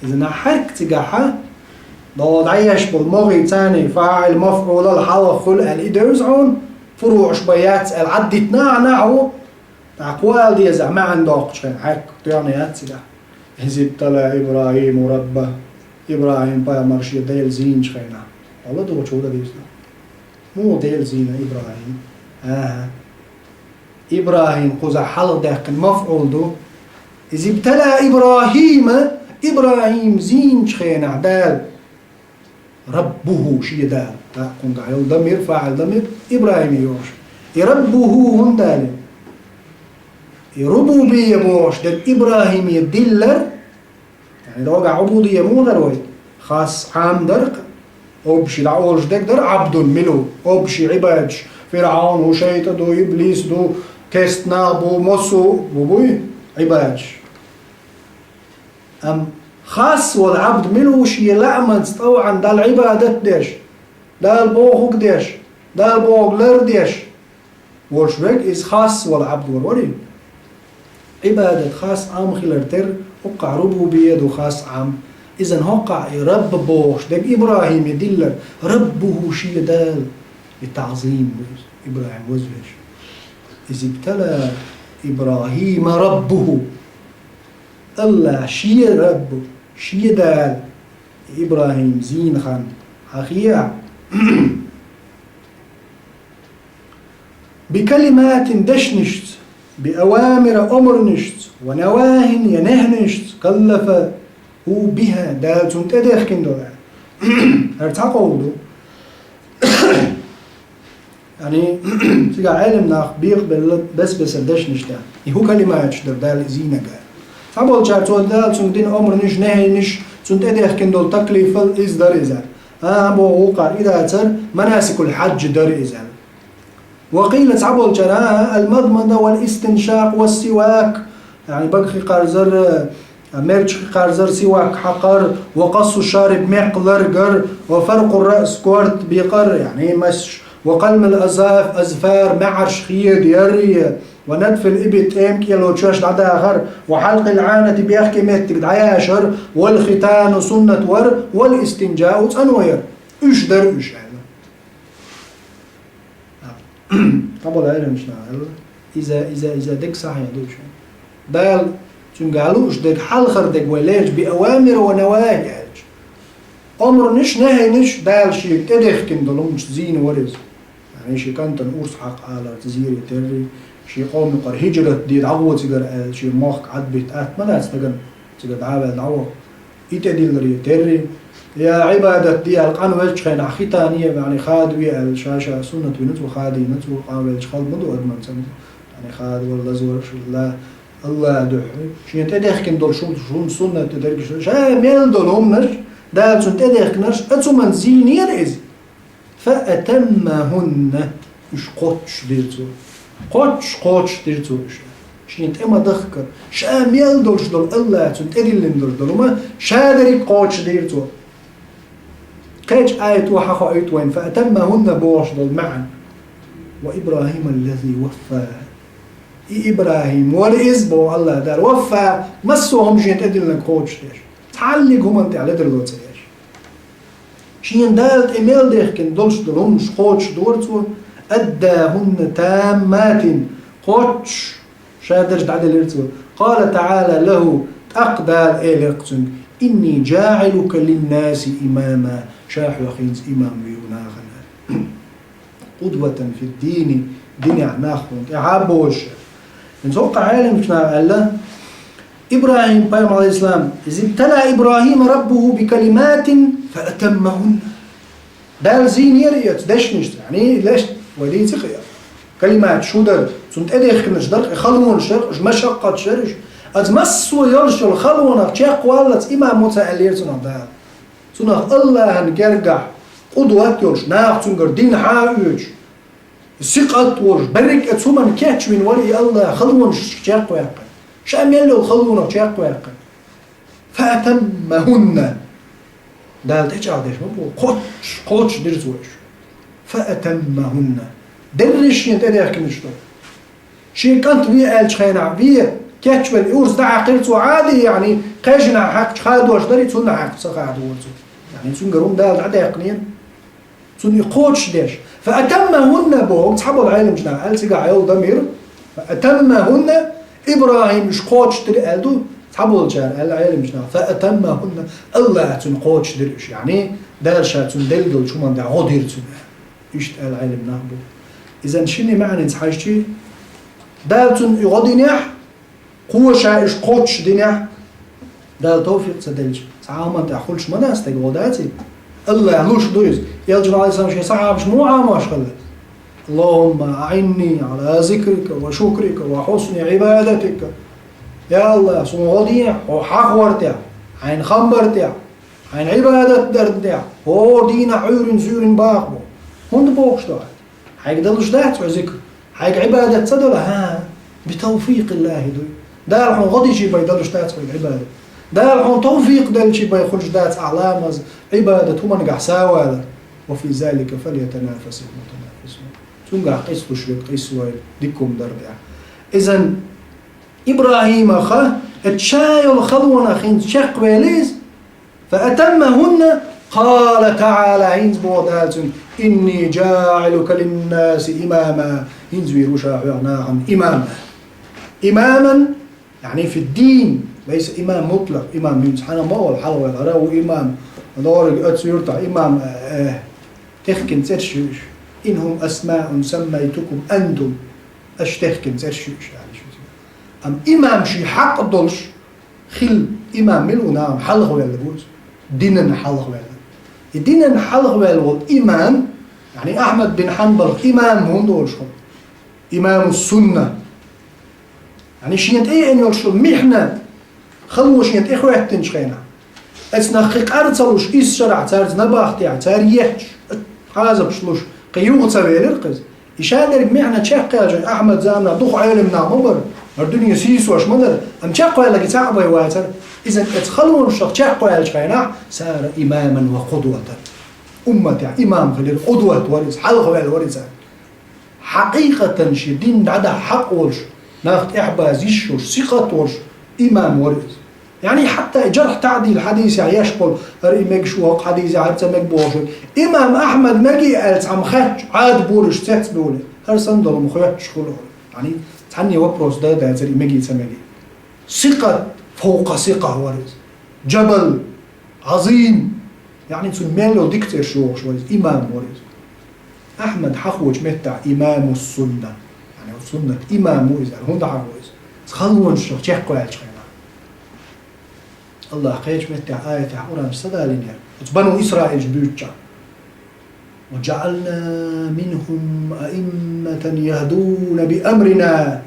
Иза нах хьаьрк цигахьа, догӀу дӀаеш болу могӀий царний фаӀил мафӀулал хьалха хуьлу аьлла, и девза хьуна, фуруӀаш бан яц аьлла, Ӏаддитина ахьа нахьву, тӀаккха кхо аьлла деза, маьӀна доккхучу хенахь хьаьрк тоьхна яц цигахь. «إذ ابتلى إبراهيم ربه». ИбрахӀим пайхамар шен Дела зийначу хенахь. Алла дохучу хӀун дан деза? Муха Дела зийна ИбрахӀим? АхӀа. ИбрахӀим кхузахь хьалха даьккхина мафӀул ду. «إذ ابتلى إبراهيم», ИбрахӀим зийначу хенахь Дала. «ربه», шен Дала. ТӀаккха кхуьнгахь йолу дамир, фаӀил дамир, ИбрахӀиме йогӀуш. И «ربه» хӀунда аьлла? И рубубия бохуш дерг ИбрахӀиме диллар, яъни, догахь Ӏубудия муха дара вай? Хас Ӏам дара, общий дӀаолуш дерг дара Ӏабдун мила ву, общий Ӏибадаш, ФирӀаун ву, шайтӀа ду, иблис ду, керста нах бу, массо а бу буй Ӏибадаш. Амма хас волу Ӏабд мила ву шен лаамца тӀовӀан Далла Ӏибадат деш? Дала бохург деш, Дала бохург лардеш волуш верг, иза хасса волу Ӏабд вар варий? Ӏибадат хасса Ӏам хилар терра, хӀокхахь рубубия ду хасса Ӏам. Иза хӀокхахь и Рабб бохуш дерг ИбрахӀиме диллар, Раббуху шен Дала. И таӀзим бу иза, ИбрахӀим вазвеш. Изибтала ИбрахӀима Раббуху. АллахӀ шен Раббу, шен Дала. ИбрахӀим зийна хан хьахийа. Бикалиматин дешнашца, биавамира омранашца, ва навахин я нехьнашца, каллафа хӀу биха, Дала цунна тӀедехкина долу аьлла. ХӀара цхьа къовла ду. Яъни, цигахь Ӏелам нах бекхабелла бес-бесара дешнаш тӀехь. И хӀун калиматаш дара Дала зийнарг аьлла. Цхьаболчара цо Дала цунна дина омранаш, нехьнаш, цунна тӀедехкина долу таклифал иза дара иза. Ахьа боху вукхара и дацара, манасикул хьаджи дара иза. Ва къийла цхьаболчара, а, ал-мадмада вал истиншакъ ва сивак, яъни бага хи кхарзар, а, мерч хи кхарзар, сивак хьакхар, ва къассу шариб мекх ларгар, ва фаркъу раъс корта бекъар, яъни масаш, ва къалмал азаф-, азфар маьӀарш хедар, ва натфил ибит тӀема кӀело чоьш дӀадахар, ва хьалкъил Ӏанати бехке меттиг дӀаяшар, вал хитану суннат вар, вал истинжау цӀано яр. Уьш дара уьш аьлла. Цхьаболу Ӏеламчу наха аьлла, иза, иза, иза дерг сахьихь ду шу. Дала цуьнга лууш дерг, хьалхара дерг вай лерча, би авамир ва навахи аьлча. Омранаш, нехьинаш Дала шега тӀедехкина долу хӀуманаш зийна вара иза. Яъни шен кӀантана урс хьакха аларца зийре терри, шен къоман юкъара хӀижрат де дӀагӀо цигара аьлла, шен мохк Ӏадбитта атта ма дац стагана. Цига дӀа а ваьлла, дӀаваха. И тӀедилларе терри. Я Ӏибадат де аьлла, къанвеллачу хенахь хитане а веана, хадаве аьлла, ша-ша суннат вина цо, хадийна цо, къанвеллачу хала ма ду адаман цӀена. Яъни хадавар, лазораш, ла, АллахӀан дуьхьа. Шена тӀедехкина долу шун, шун суннат дерг ша, ша мел долу хӀуманаш, Дала цунна тӀедехкинарш, оцу хӀуманна зийнера иза. Фа атаммахунна, уьш кхоччуш дира цо. Кхоччуш, кхоччуш дира цо уьш. Шена тӀе ма дахкара, ша мел долуш долу, АллахӀа цунна тӀедиллина долуш долу хӀума, ша дерриг кхоччуш дира цо. Кхечу аято хьахоуьйту вайна, фа атаммахунна бохуш долу маьӀна. Ва ИбрахӀима аллази ваффа. И ИбрахӀим вара иза, боху АллахӀа Дала, ваффа, массо а хӀума шена тӀедиллинарг кхоччуш деш. Цхьаллиг хӀуманна тӀехь ледарло ца еш. Шена Дала тӀе мел дехкина долуш долу хӀуманаш кхочушдора цо, аддахунна тамматин, кхоччуш, ша дерш дӀаделира цо. Къала таӀала лаху, тӀаккха Дала элира-кх цуьнга, инни жаӀилука линнаси имама, ша хьох хӀинца имам ву нахана. Къудватан фид-дини, динехь нах хьуна тӀаьхьа а бозуш. ХӀинца хӀокху Ӏеламчу наха аьлла, ИбрахӀим пайхамар, алейхиссалам, изибтала ИбрахӀима раббуху бикалиматин фаатаммахунна. Дала зийнера и оцу дешнашца, яъни, леш, вай дийцира и калимат шу дара, цунна тӀедехкинарш дара, и халонаш дара, уьш машаккхаташ дара уьш. Оцу массо а йолуш йолу халонах чекхваллалц имам ву ца аьллера цунах Дала. Цунах АллахӀан гергахь къудват йолуш, наха цуьнгара дин хьан а оьцуш, сикъат а волуш, берриг а цу хӀуманна кечвина вара и АллахӀ, халонаш чекхваьккхина. Ша мел йолу халонах чекхваьккхина. Фаатаммахунна. Дала тӀечӀагӀдеш ма бу, кхоччуш, кхоччуш дира цо уьш. Фаатаммахунна. Дерриш шена тӀедехкинарш ду. Шен кӀант ве аьллачу хенахь, ве, кечвелла, и урс дӀахьаькхира цо, Ӏади, яъни, кхечанхьа хьаькхча хадош дара, и цунна хьаькхча ца хадора цо. Яъни, цуьнгара хӀума Дала дӀадаьккхинера. Цунна и кхочушдеш. Фаатаммахунна боху, цхьаболу Ӏеламчу наха аьлла, цигахь йолу дамир, фаатаммахунна, ИбрахӀим уьш кхочушдира аьлла ду, цхьаболчара аьлла Ӏеламчу наха, фаатаммахунна, АллахӀа цунна кхочушдира уьш. Яъни, Дала ша цунна делла долчу хӀуманна тӀехь гӀо дира цунна. Иштта аьлла Ӏеламнах бу. Изан шина маьӀнанца хьаьжчи, Дала цунна и гӀо динехь, кхо ша уьш кхоччуш динехь, Дала товфикъ ца делча, цхьа а хӀуманна тӀехь хуьлуш ма дац стеган гӀо, даций? АллахӀа луш ду иза. Элчано, алейхиссалам, шен сахьабашна муха Ӏамош хилла? Аллахумма аӀинни Ӏала зикрика ва шукрика ва хьусни Ӏибадатика. Я АллахӀ, суна гӀо дехьа, хьо хьахор тӀехь, хьайна хам бар тӀехь, хьайна Ӏибадат дарна тӀехь, хӀора дийнахь Ӏуьйрина-суьйрина баха боху. ХӀунда бохуш ду хьо? Хьайга далуш дац хьо зикр? Хьайга Ӏибадат ца дала? ХӀан, битавфикъиллахӀи дуй. Дала хьуна гӀо дичи бен далуш дац хьайга Ӏибадат. Дала хьуна тавфикъ делчи бен хуьлуш дац ахь ламаз, Ӏибадат, хӀуманагахь савалар. وفي ذلك فليتنافس المتنافسون. Цунгахь къийсалуш верг къийсалойла дика хӀума дар тӀехь. Изан ИбрахӀимах, э, ша йолу халонах хӀинца чекхвелла иза, فأتمهن، قال تعالى، хӀинца боху Дала цуьнга: إني جاعلك للناس إماما، хӀинца вийр ву ша хьоьга нахана имам. إماما، يعني في الدين، ليس إمام مطلق، имам хӀинца хьанна ма олу, хьалха ваьлла, хӀара ву имам, догӀург оцу юьртахь имам, э, э, техкина цӀераш ю уьш. إن هم أسماء سميتكم أنتم، аша техкина цӀераш ю уьш, аьлла шу. Амма имам шен хьакъ долуш, хила имам мила ву нахана хьалхаваьлла ву иза? Динан хьалхаваьлла. И динан хьалхаваьлла волу имам, яъни Ахьмад бин Хьанбал имам хӀунда олуш хьуна? Имаму сунна. Яъни шена тӀе еана йолуш йолу михьна, хало шена тӀе хӀоьттинчу хенахь, эцнах кхин къар ца луш, исс шарахь цаьрца набахтехь, цара етташ, хьазапаш луш, кхин юха ца велира кхуза. И шадерг михьна чекхъяьлча, Ахьмад заманахь дукха Ӏелам нах ма бара, хӀара дуьне сийсош ма дара, амма чекхваьлларг цхьаъ бен вацара. Иза эцу халонашах чекхваьллачу хенахь, сара имаман ва къудватан. Умматехь имам хилира, къудват вара иза, хьалхаваьлла вара иза. Хьакъикъатан шен дин дӀадахьа хьакъ волуш, нах тӀаьхьабаза йиш йолуш, сикъат волуш имам вара иза. Яъни хьатта и джархь-таъдил хьадисехь еш болу, хӀара и мегаш ву, хӀокху хьадисехь хӀара ца мега бохуш, имам Ахьмад мегий аьлла цхьамма хаьттича, Ӏадабуриш цецбевлла, хӀара санна долу ма хоьттуш хуьлу. Яъни цхьанне вопрос дан а дацара, и мегий, ца мегий. Сикъат фавкъа сикъа вара иза. Джабал Ӏазим, яъни цуьнан мел йолу дика цӀераш йохуш вара иза, имам вара иза. Ахьмад хьахочу меттехь имаму сунна, яъни оцу суннат имам ву иза, хӀунда хьахо иза? Халонашах чекхваьллачу хенахь. Аллах кхечу меттехь аятехь Къуръан са далийнера, оцу бану Исраилаш буьйцучохь: وجعلنا منهم أئمة يهدون بأمرنا.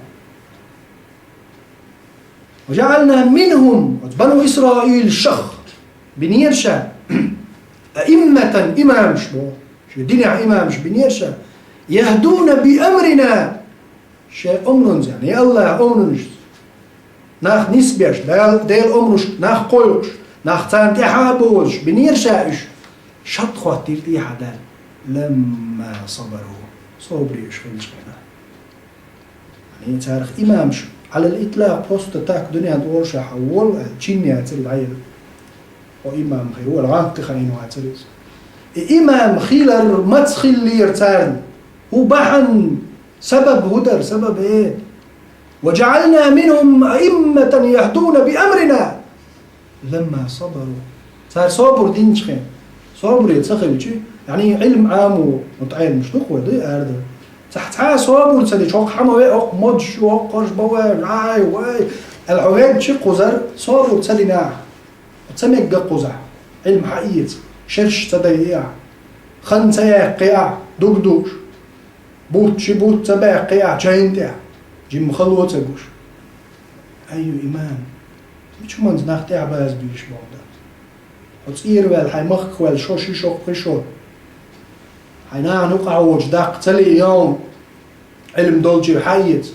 وجعلنا منهم, оцу бану Исраилшах бинера ша, أئمة, имамаш боху, шен динехь имамаш бинера ша, يهدون بأمرنا, шен омранца, яъни Аллахьан омранца нах нисбеш, Дала, Делан омрушка нах кхойкхуш, нах царна тӀаьхьа а бозуш, бинера ша уьш, шарт хӀоттийра тӀехьа Дала: لما صبروا, собаре уьш хилча хенахь. Яъни царах имамаш, Ӏалал итлакъ, просто так дуьнен тӀе волуш хьан волу аьлла, чин яцара дӀаелла. Хьо имам хир вара, гӀантий хаийна вацара иза. И имам хилар маца хиллера царна? ХӀун бахьана, сабаб хӀун дара, сабаб э? وجعلنا منهم أئمة يهدون بأمرنا لما صبروا. Цара собар динчу хенахь, собаре ца хилча, яъни Ӏилма Ӏамо, вот Ӏеламаш ду-кх вай, ду арадан. Цхьа, цхьа собар ца дича, хӀокху хьан ма веа, хӀокху модаш ю, хӀокху кхарш бан вай, вай, вай аьлла хьо вегча кхузара, собар ца динехь, ца мегга кхузахь, Ӏилма хьаэца, шераш ца дайъехь, хан ца яьккхиехь, дуг дууш, бутт ши бутт ца баьккхиехь чайна тӀехь, жимма хало ца гуш. Ай, имам, мича хӀуманца нах тӀаьхьабаза безаш боху дан? Хьо цӀера ваьлла, хьайн махках ваьлла, шо ши, шо кхин шо. Хьайн нахана юкъахь воцуш даккха ца лиъна, Ӏилма долчуьра хьаэца.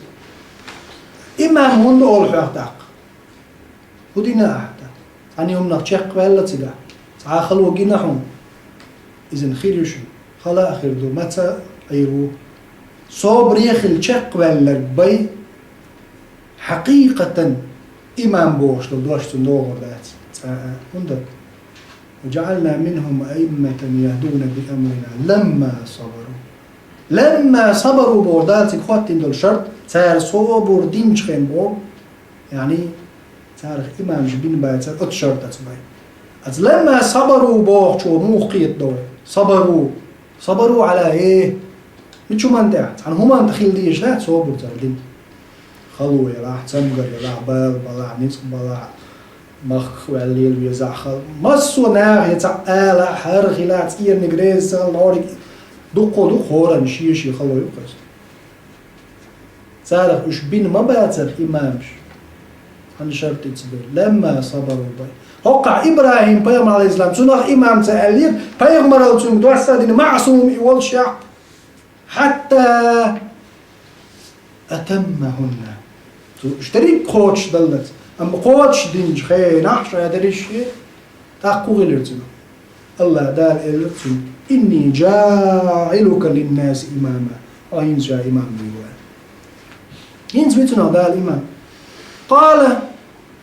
Имам хӀунда олу хьох даккха? ХӀун дина ахьа тӀаккха? Цхьана хӀуманах чекхваьлла цигахь, цхьа а хало гина хьуна. Иза хир ю шуна, хала а хир ду, маца а Ӏийр ву. Собаре хила чекхваьлларг бай, хьакъикъатан имам бохуш долу дош цунна догӀур дац цкъа а. ХӀунда? وجعلنا منهم أئمة يهدون بأمرنا لما صبروا. لما صبروا боху Дала цига хӀоттийна долу шарт, цара собар динчу хенахь боху, яъни царах имамаш бина бацара оцу шартаца бай. Аса لما صبروا бохучо муха кхетадо вай? صبروا. صبروا على إيه? Мича хӀуманна тӀехь? Цхьана хӀуманна тӀехь хила дезаш дац собар цара дина. Хало елахь, цамгар елахь, бала балахь, ницкъ балахь, махках ваьлла лела везахь хала. Массо а наха я цхьаъ ала, хӀара хила, цӀерниг реза ца хила, лориг дуккха а ду, хӀоранна шен-шен хало ю кхуза. Царах уьш бина ма бацара имамаш. Цхьана шартица бен. لما صبروا бай. ХӀоккхахь ИбрахӀим пайхамар, Ӏалайхиссалам, цунах имам ца аьллера, пайхамаралла цуьнга дош ца дина, маъсум и волушехь, حتى أتمهن. Цо уьш дерриг кхочушдаллалц. Амма кхочушдинчу хенахь ша дерриш шен, тӀаккха хӀун хилира цуьнан? Аллах Дала элира цуьнга: «Инни джаилука линнаси имама». Хьо хӀинца ша имам вуй ван. ХӀинца вуй цунах Дала имам. Къала,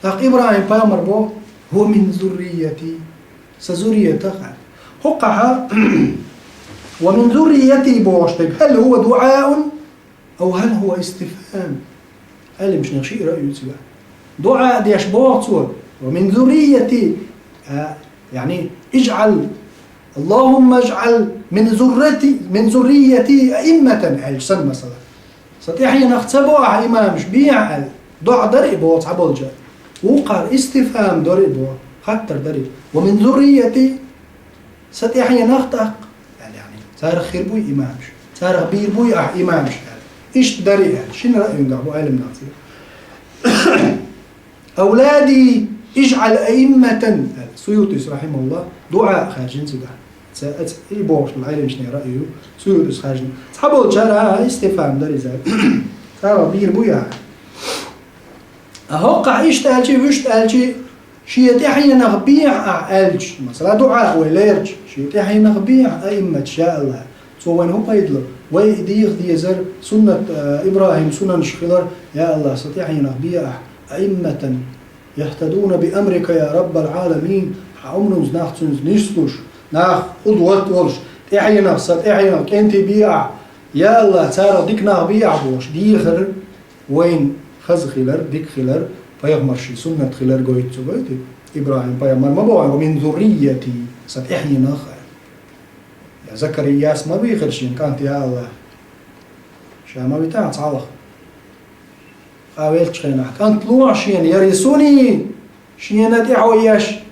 тӀаккха ИбрахӀим пайхамар бо: «Ва мин зуррияти». Сан зурриятах аьлла. ХӀокхахьа «ва мин зуррияти» бохуш дерг, хӀал хӀува дуӀаун, ав хӀал хӀува истифхӀам? Ӏелимчунах шиъ раъй ю цигахь. ДуӀа а деш боху цо: «Ва мин зуррияти», а, яъни, «ижӀал, Аллахумма ижӀал мин зуррати-, мин зуррияти аимматан», аьлча санна, масала. «Сан тӀаьхьенах ца бо ахь имамаш, бехьа», аьлла, доӀа дара и боху цхьаболчара. Вукхара истифхӀам дара и боху, хаттар дара и. «Ва мин зуррияти», сан тӀаьхьенах тӀаккха, аьлла, яъни, царах хир буй имамаш? Царах бийр буй ахь имамаш, аьлла. Иштта дара и, аьлла. Шина раъюнгахь бу Ӏелимнах цига. «Авлади ижӀал аимматан», аьлла. Суютис, рахьимахуллах, дуӀа а хаьржина цигахь. Ца, ца, и бохуш долу Ӏелимчунийн раъй ю, Суютис хаьржина. Цхьаболчара, а, истифхӀам дара иза. Царах бийр буй ахь? А хӀокхахь иштта аьлчи, вуьшта аьлчи, шен тӀаьхьенах бехьа ахь аьлча, масала, дуӀа а вай лерча, шен тӀаьхьенах бехьа аимматаш, я Аллах. Цо вайна хӀун пайда ло? Вай и деха дезар, суннат, а, ИбрахӀим сунанаш хилар, я Аллах, сан тӀаьхьенах бехьа ахь аимматан, яхтадуна би амрика, я Раббал Ӏаламин, хьан амрунца нах цуьнца нислуш, нах къудват волуш, тӀаьхьенах, сан тӀаьхьенах кӀентий бехьа ахь, я Аллах, царах дика нах бехьа ахь бохуш, дехар вайна хаза хилар, дика хилар, пайхамаршин суннат хилар гойту цо, гойту? ИбрахӀим пайхамар ма боху: «Ва мин зуррияти», сан тӀаьхьенах, аьлла. Я Закарияс ма бийхира шен кӀант: «Я Аллах, ша ма витахь цхьалха». Къа веллачу хенахь: «КӀант лохьа шена, ярисуни, шена тӀаьхьо еш,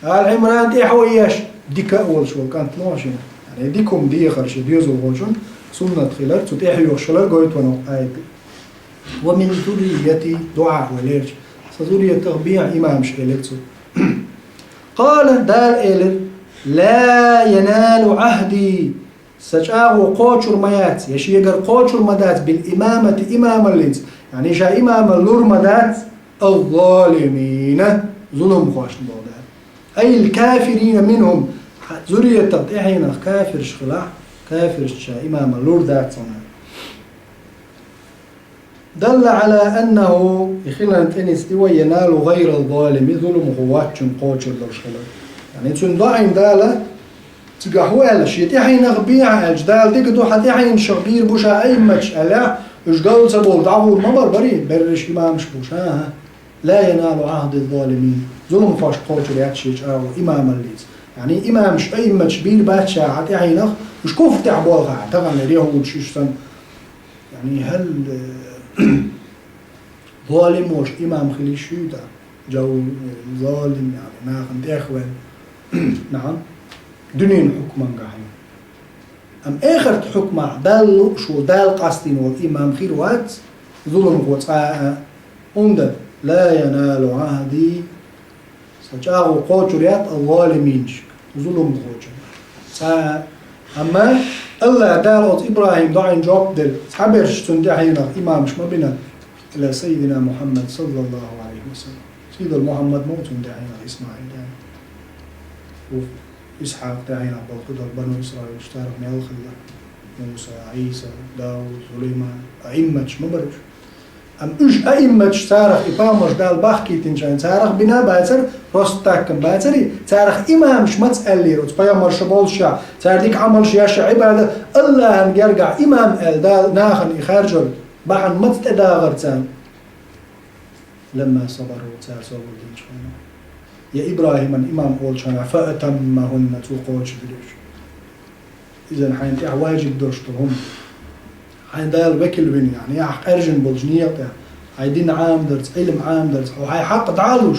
Ала Ӏимран тӀаьхьо еш, дика а волуш волу кӀант лохьа шена». Яъни дика хӀума дехар шен доьзалхочун суннат хилар, цу тӀаьхьоьхуш хилар гойту вайна хӀокху аятехь. «Ва мин зуррияти», дуӀа а вай лерча, сан зурриятах бехьа имамаш, элира цо. Къала, Дала элира: «Ла яналу Ӏахди». Сан чӀагӀо кхочур ма яц, я шегара кхочур ма дац, бил имамати, имамаллица, яъни ша имамал лур ма дац, аз-залимина, зуламхошна боху Дала. Ай ал-кафирина минхум, зурриятах тӀаьхьенах кафирш хилахь, кафиршна ша имамал лур дац хьуна. Далла Ӏала аннаху, и хиларна тӀеницкъ ду вай, яналу гӀайрал залими, зуламхо воцчун кхочур долуш хилар. Яъни цуьнан доӀина Дала цигахь хӀун аьлла, шен тӀаьхьенах бехьа аьлча, Дала дика ду, хьан тӀаьхьенашах бийр бу ша аимматаш аьллехь, уьш галла ца болу дӀагӀур ма бара, барий, берриш имамаш бу ша, хӀа. Ла яналу Ӏахди залимин, зуламхошна кхочур яц шен чӀагӀо имамаллица. Яъни имамаш, аимматаш бийр бац ша хьан тӀаьхьенах, уьш куфр тӀехь болхахь, таханлера яхӀудаш уьш санна. Яъни хӀал, э, залим волуш имам хила йиш юй тӀаккха? Жавр, э, залим, яъни нахана тӀехваьлла. Наам, дуьненан хьукмангахь ю. Амма эхартан хьукмахь Далла лууш волу, Дала къастийна волу имам хир вац зуламхо цкъа а. ХӀунда: «Ла яналу Ӏахди», сан чӀагӀо кхочур яц аз-залиминашка, зуламхочун, цкъа а. Амма Аллах Дала оцу ИбрахӀима доӀина жоп делла, цхьаберш цунна тӀаьхьенах имамаш ма бина, ила саййидина Мухьаммад, саллаллаху Ӏалайхи ва саллам. Сийдолу Мухьаммад ма ву цунна тӀаьхьенах, Исмаил тӀаьхьенах. Исхьакъ тӀаьхьенах болу кхидолу бану Исраилаш, царах мел хилла: Муса, Ӏийса, Дауд, Сулайман, аимматаш ма бара уьш. Амма уьш аимматаш, царах и пайхамарш Дала бахкийтинчарна, царах бина а бацара, просто так-м бацара, царах имамаш маца аьллера, оцу пайхамарша боллушехь, цара дика Ӏамалш еш, Ӏибадат, Аллахьан гергахь имам аьлла Дала нахана и хаьржар, бахьана маца тӀедагӀара царна? Ламма сабару, цара собар динчу хенахь. Я ИбрахӀиман имам олучу хенахь, фа атаммахунна, цо кхочушдира уьш. Иза хьайна тӀехь важиб долуш ду хӀума. Хьайна Дала векал вина, яъни ахь къаьржина болчу некъа тӀехь, хьайн дин Ӏамадарца, Ӏилма Ӏамадарца, хьо хьайн хьакъ дӀа а луш,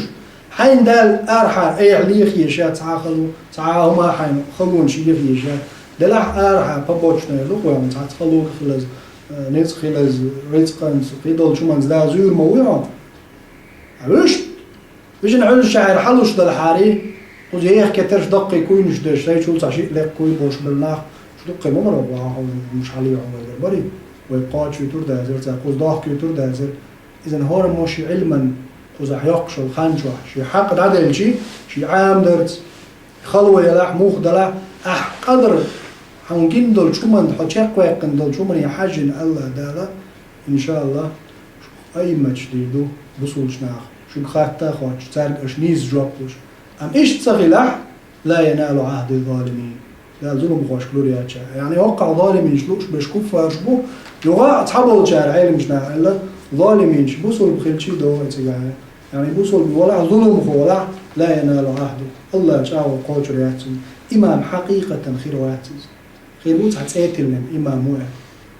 хьайна Дала арахьара айхьа лехьа еза, цхьа а хало, цхьа а хӀума хьайна халонаш лехьа еза. Делахь арахьара побочное луш ву хьуна, цхьацца хало хилаза, э, ницкъ хилаза, рицкъанца, кхидолчу хӀуманца Дала зуьйр ма вуй хьо. Вуьшта, вижина Ӏуьллуш шаьхьара хьалуш далахьарий, кхуза еха кетарш даккхий куйнаш деш, сайчул цхьа шиъ лекха куй болуш бара нах, шу дуккхий ма мара ваха хьо, муш хьалий хьо вайгара барий, вай кхочуьйтур дазар, цара кхуза дохкуьйтур дазар. Иза хӀора мо ши Ӏилман кхузахь йоккхуш йолу хан чохь, шен хьакъ дӀаделчий, шен Ӏамадарца, хало ялахь, мух далахь, ахь къадар хьуна гина долчу хӀуманна, хьо чекхваьккхина долчу хӀумане хьаьжжина Аллах Дала, иншааллах, шух аимматаш дийр ду, бусулчу наха, шуьга хатта а хоттуш, цаьрга аша нийса жоп луш. Амма иштта ца хилахь, ла яналу Ӏахди залимин. Дала зуламхошка лур яц ша. Яъни, хӀоккхахь залиминаш лууш берш куффараш бу, юха а цхьаболчара Ӏеламчу наха аьлла, залиминаш бусулба хилча а догӀу и цигахь. Яъни, бусулба валахь, зуламхо валахь, ла яналу Ӏахди. Аллах чӀагӀо кхочур яц цуьнан. Имам хьакъикъатан хир вац иза. Хир ву цхьа цӀе тиллина имам ву аьлла.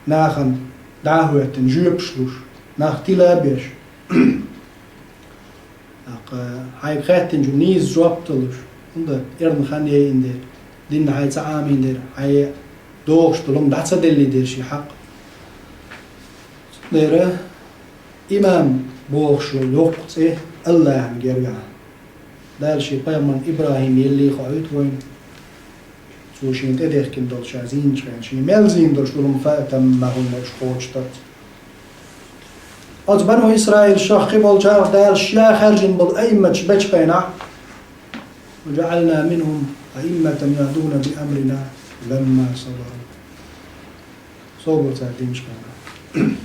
Нахана дӀа а хӀоьттина, жоьпаш луш, нах тила а беш. ТӀаккха хьайга хаьттинчунна нийса жоп а луш, хӀунда эрна хан яйина дера, дин хьайн ца Ӏамийна дера, хьайн догӀуш долу хӀума дӀа ца деллий дера шен хьакъ. Цундела имам бохуш йолу йоккха цӀе Аллахьан гергахь. Дала шен пайхамар ИбрахӀим еллий хоуьйту вайна. Цо шена тӀедехкина долу ша зийначу хенахь, шена мел зийна долуш долу хӀума фатаммахунна, уьш кхочуш дара. Оцу бану Исраилшах кхиболчарах Дала ша хаьржина болу аимматаш бечу хенахь, «وجعلنا منهم أئمة يهدون بأمرنا لما صبروا». Собар цара динчу хенахь.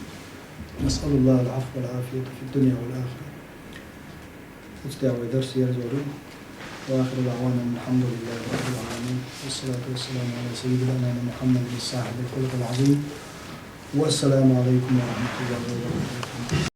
نسأل الله العفو والعافية في الدنيا والآخرة. Оцу тӀехь вай дарс ерзор ю. وآخر دعوانا أن الحمد لله رب العالمين. والصلاة والسلام على سيد الأنام محمد صاحب الخلق العظيم. والسلام عليكم ورحمة الله وبركاته.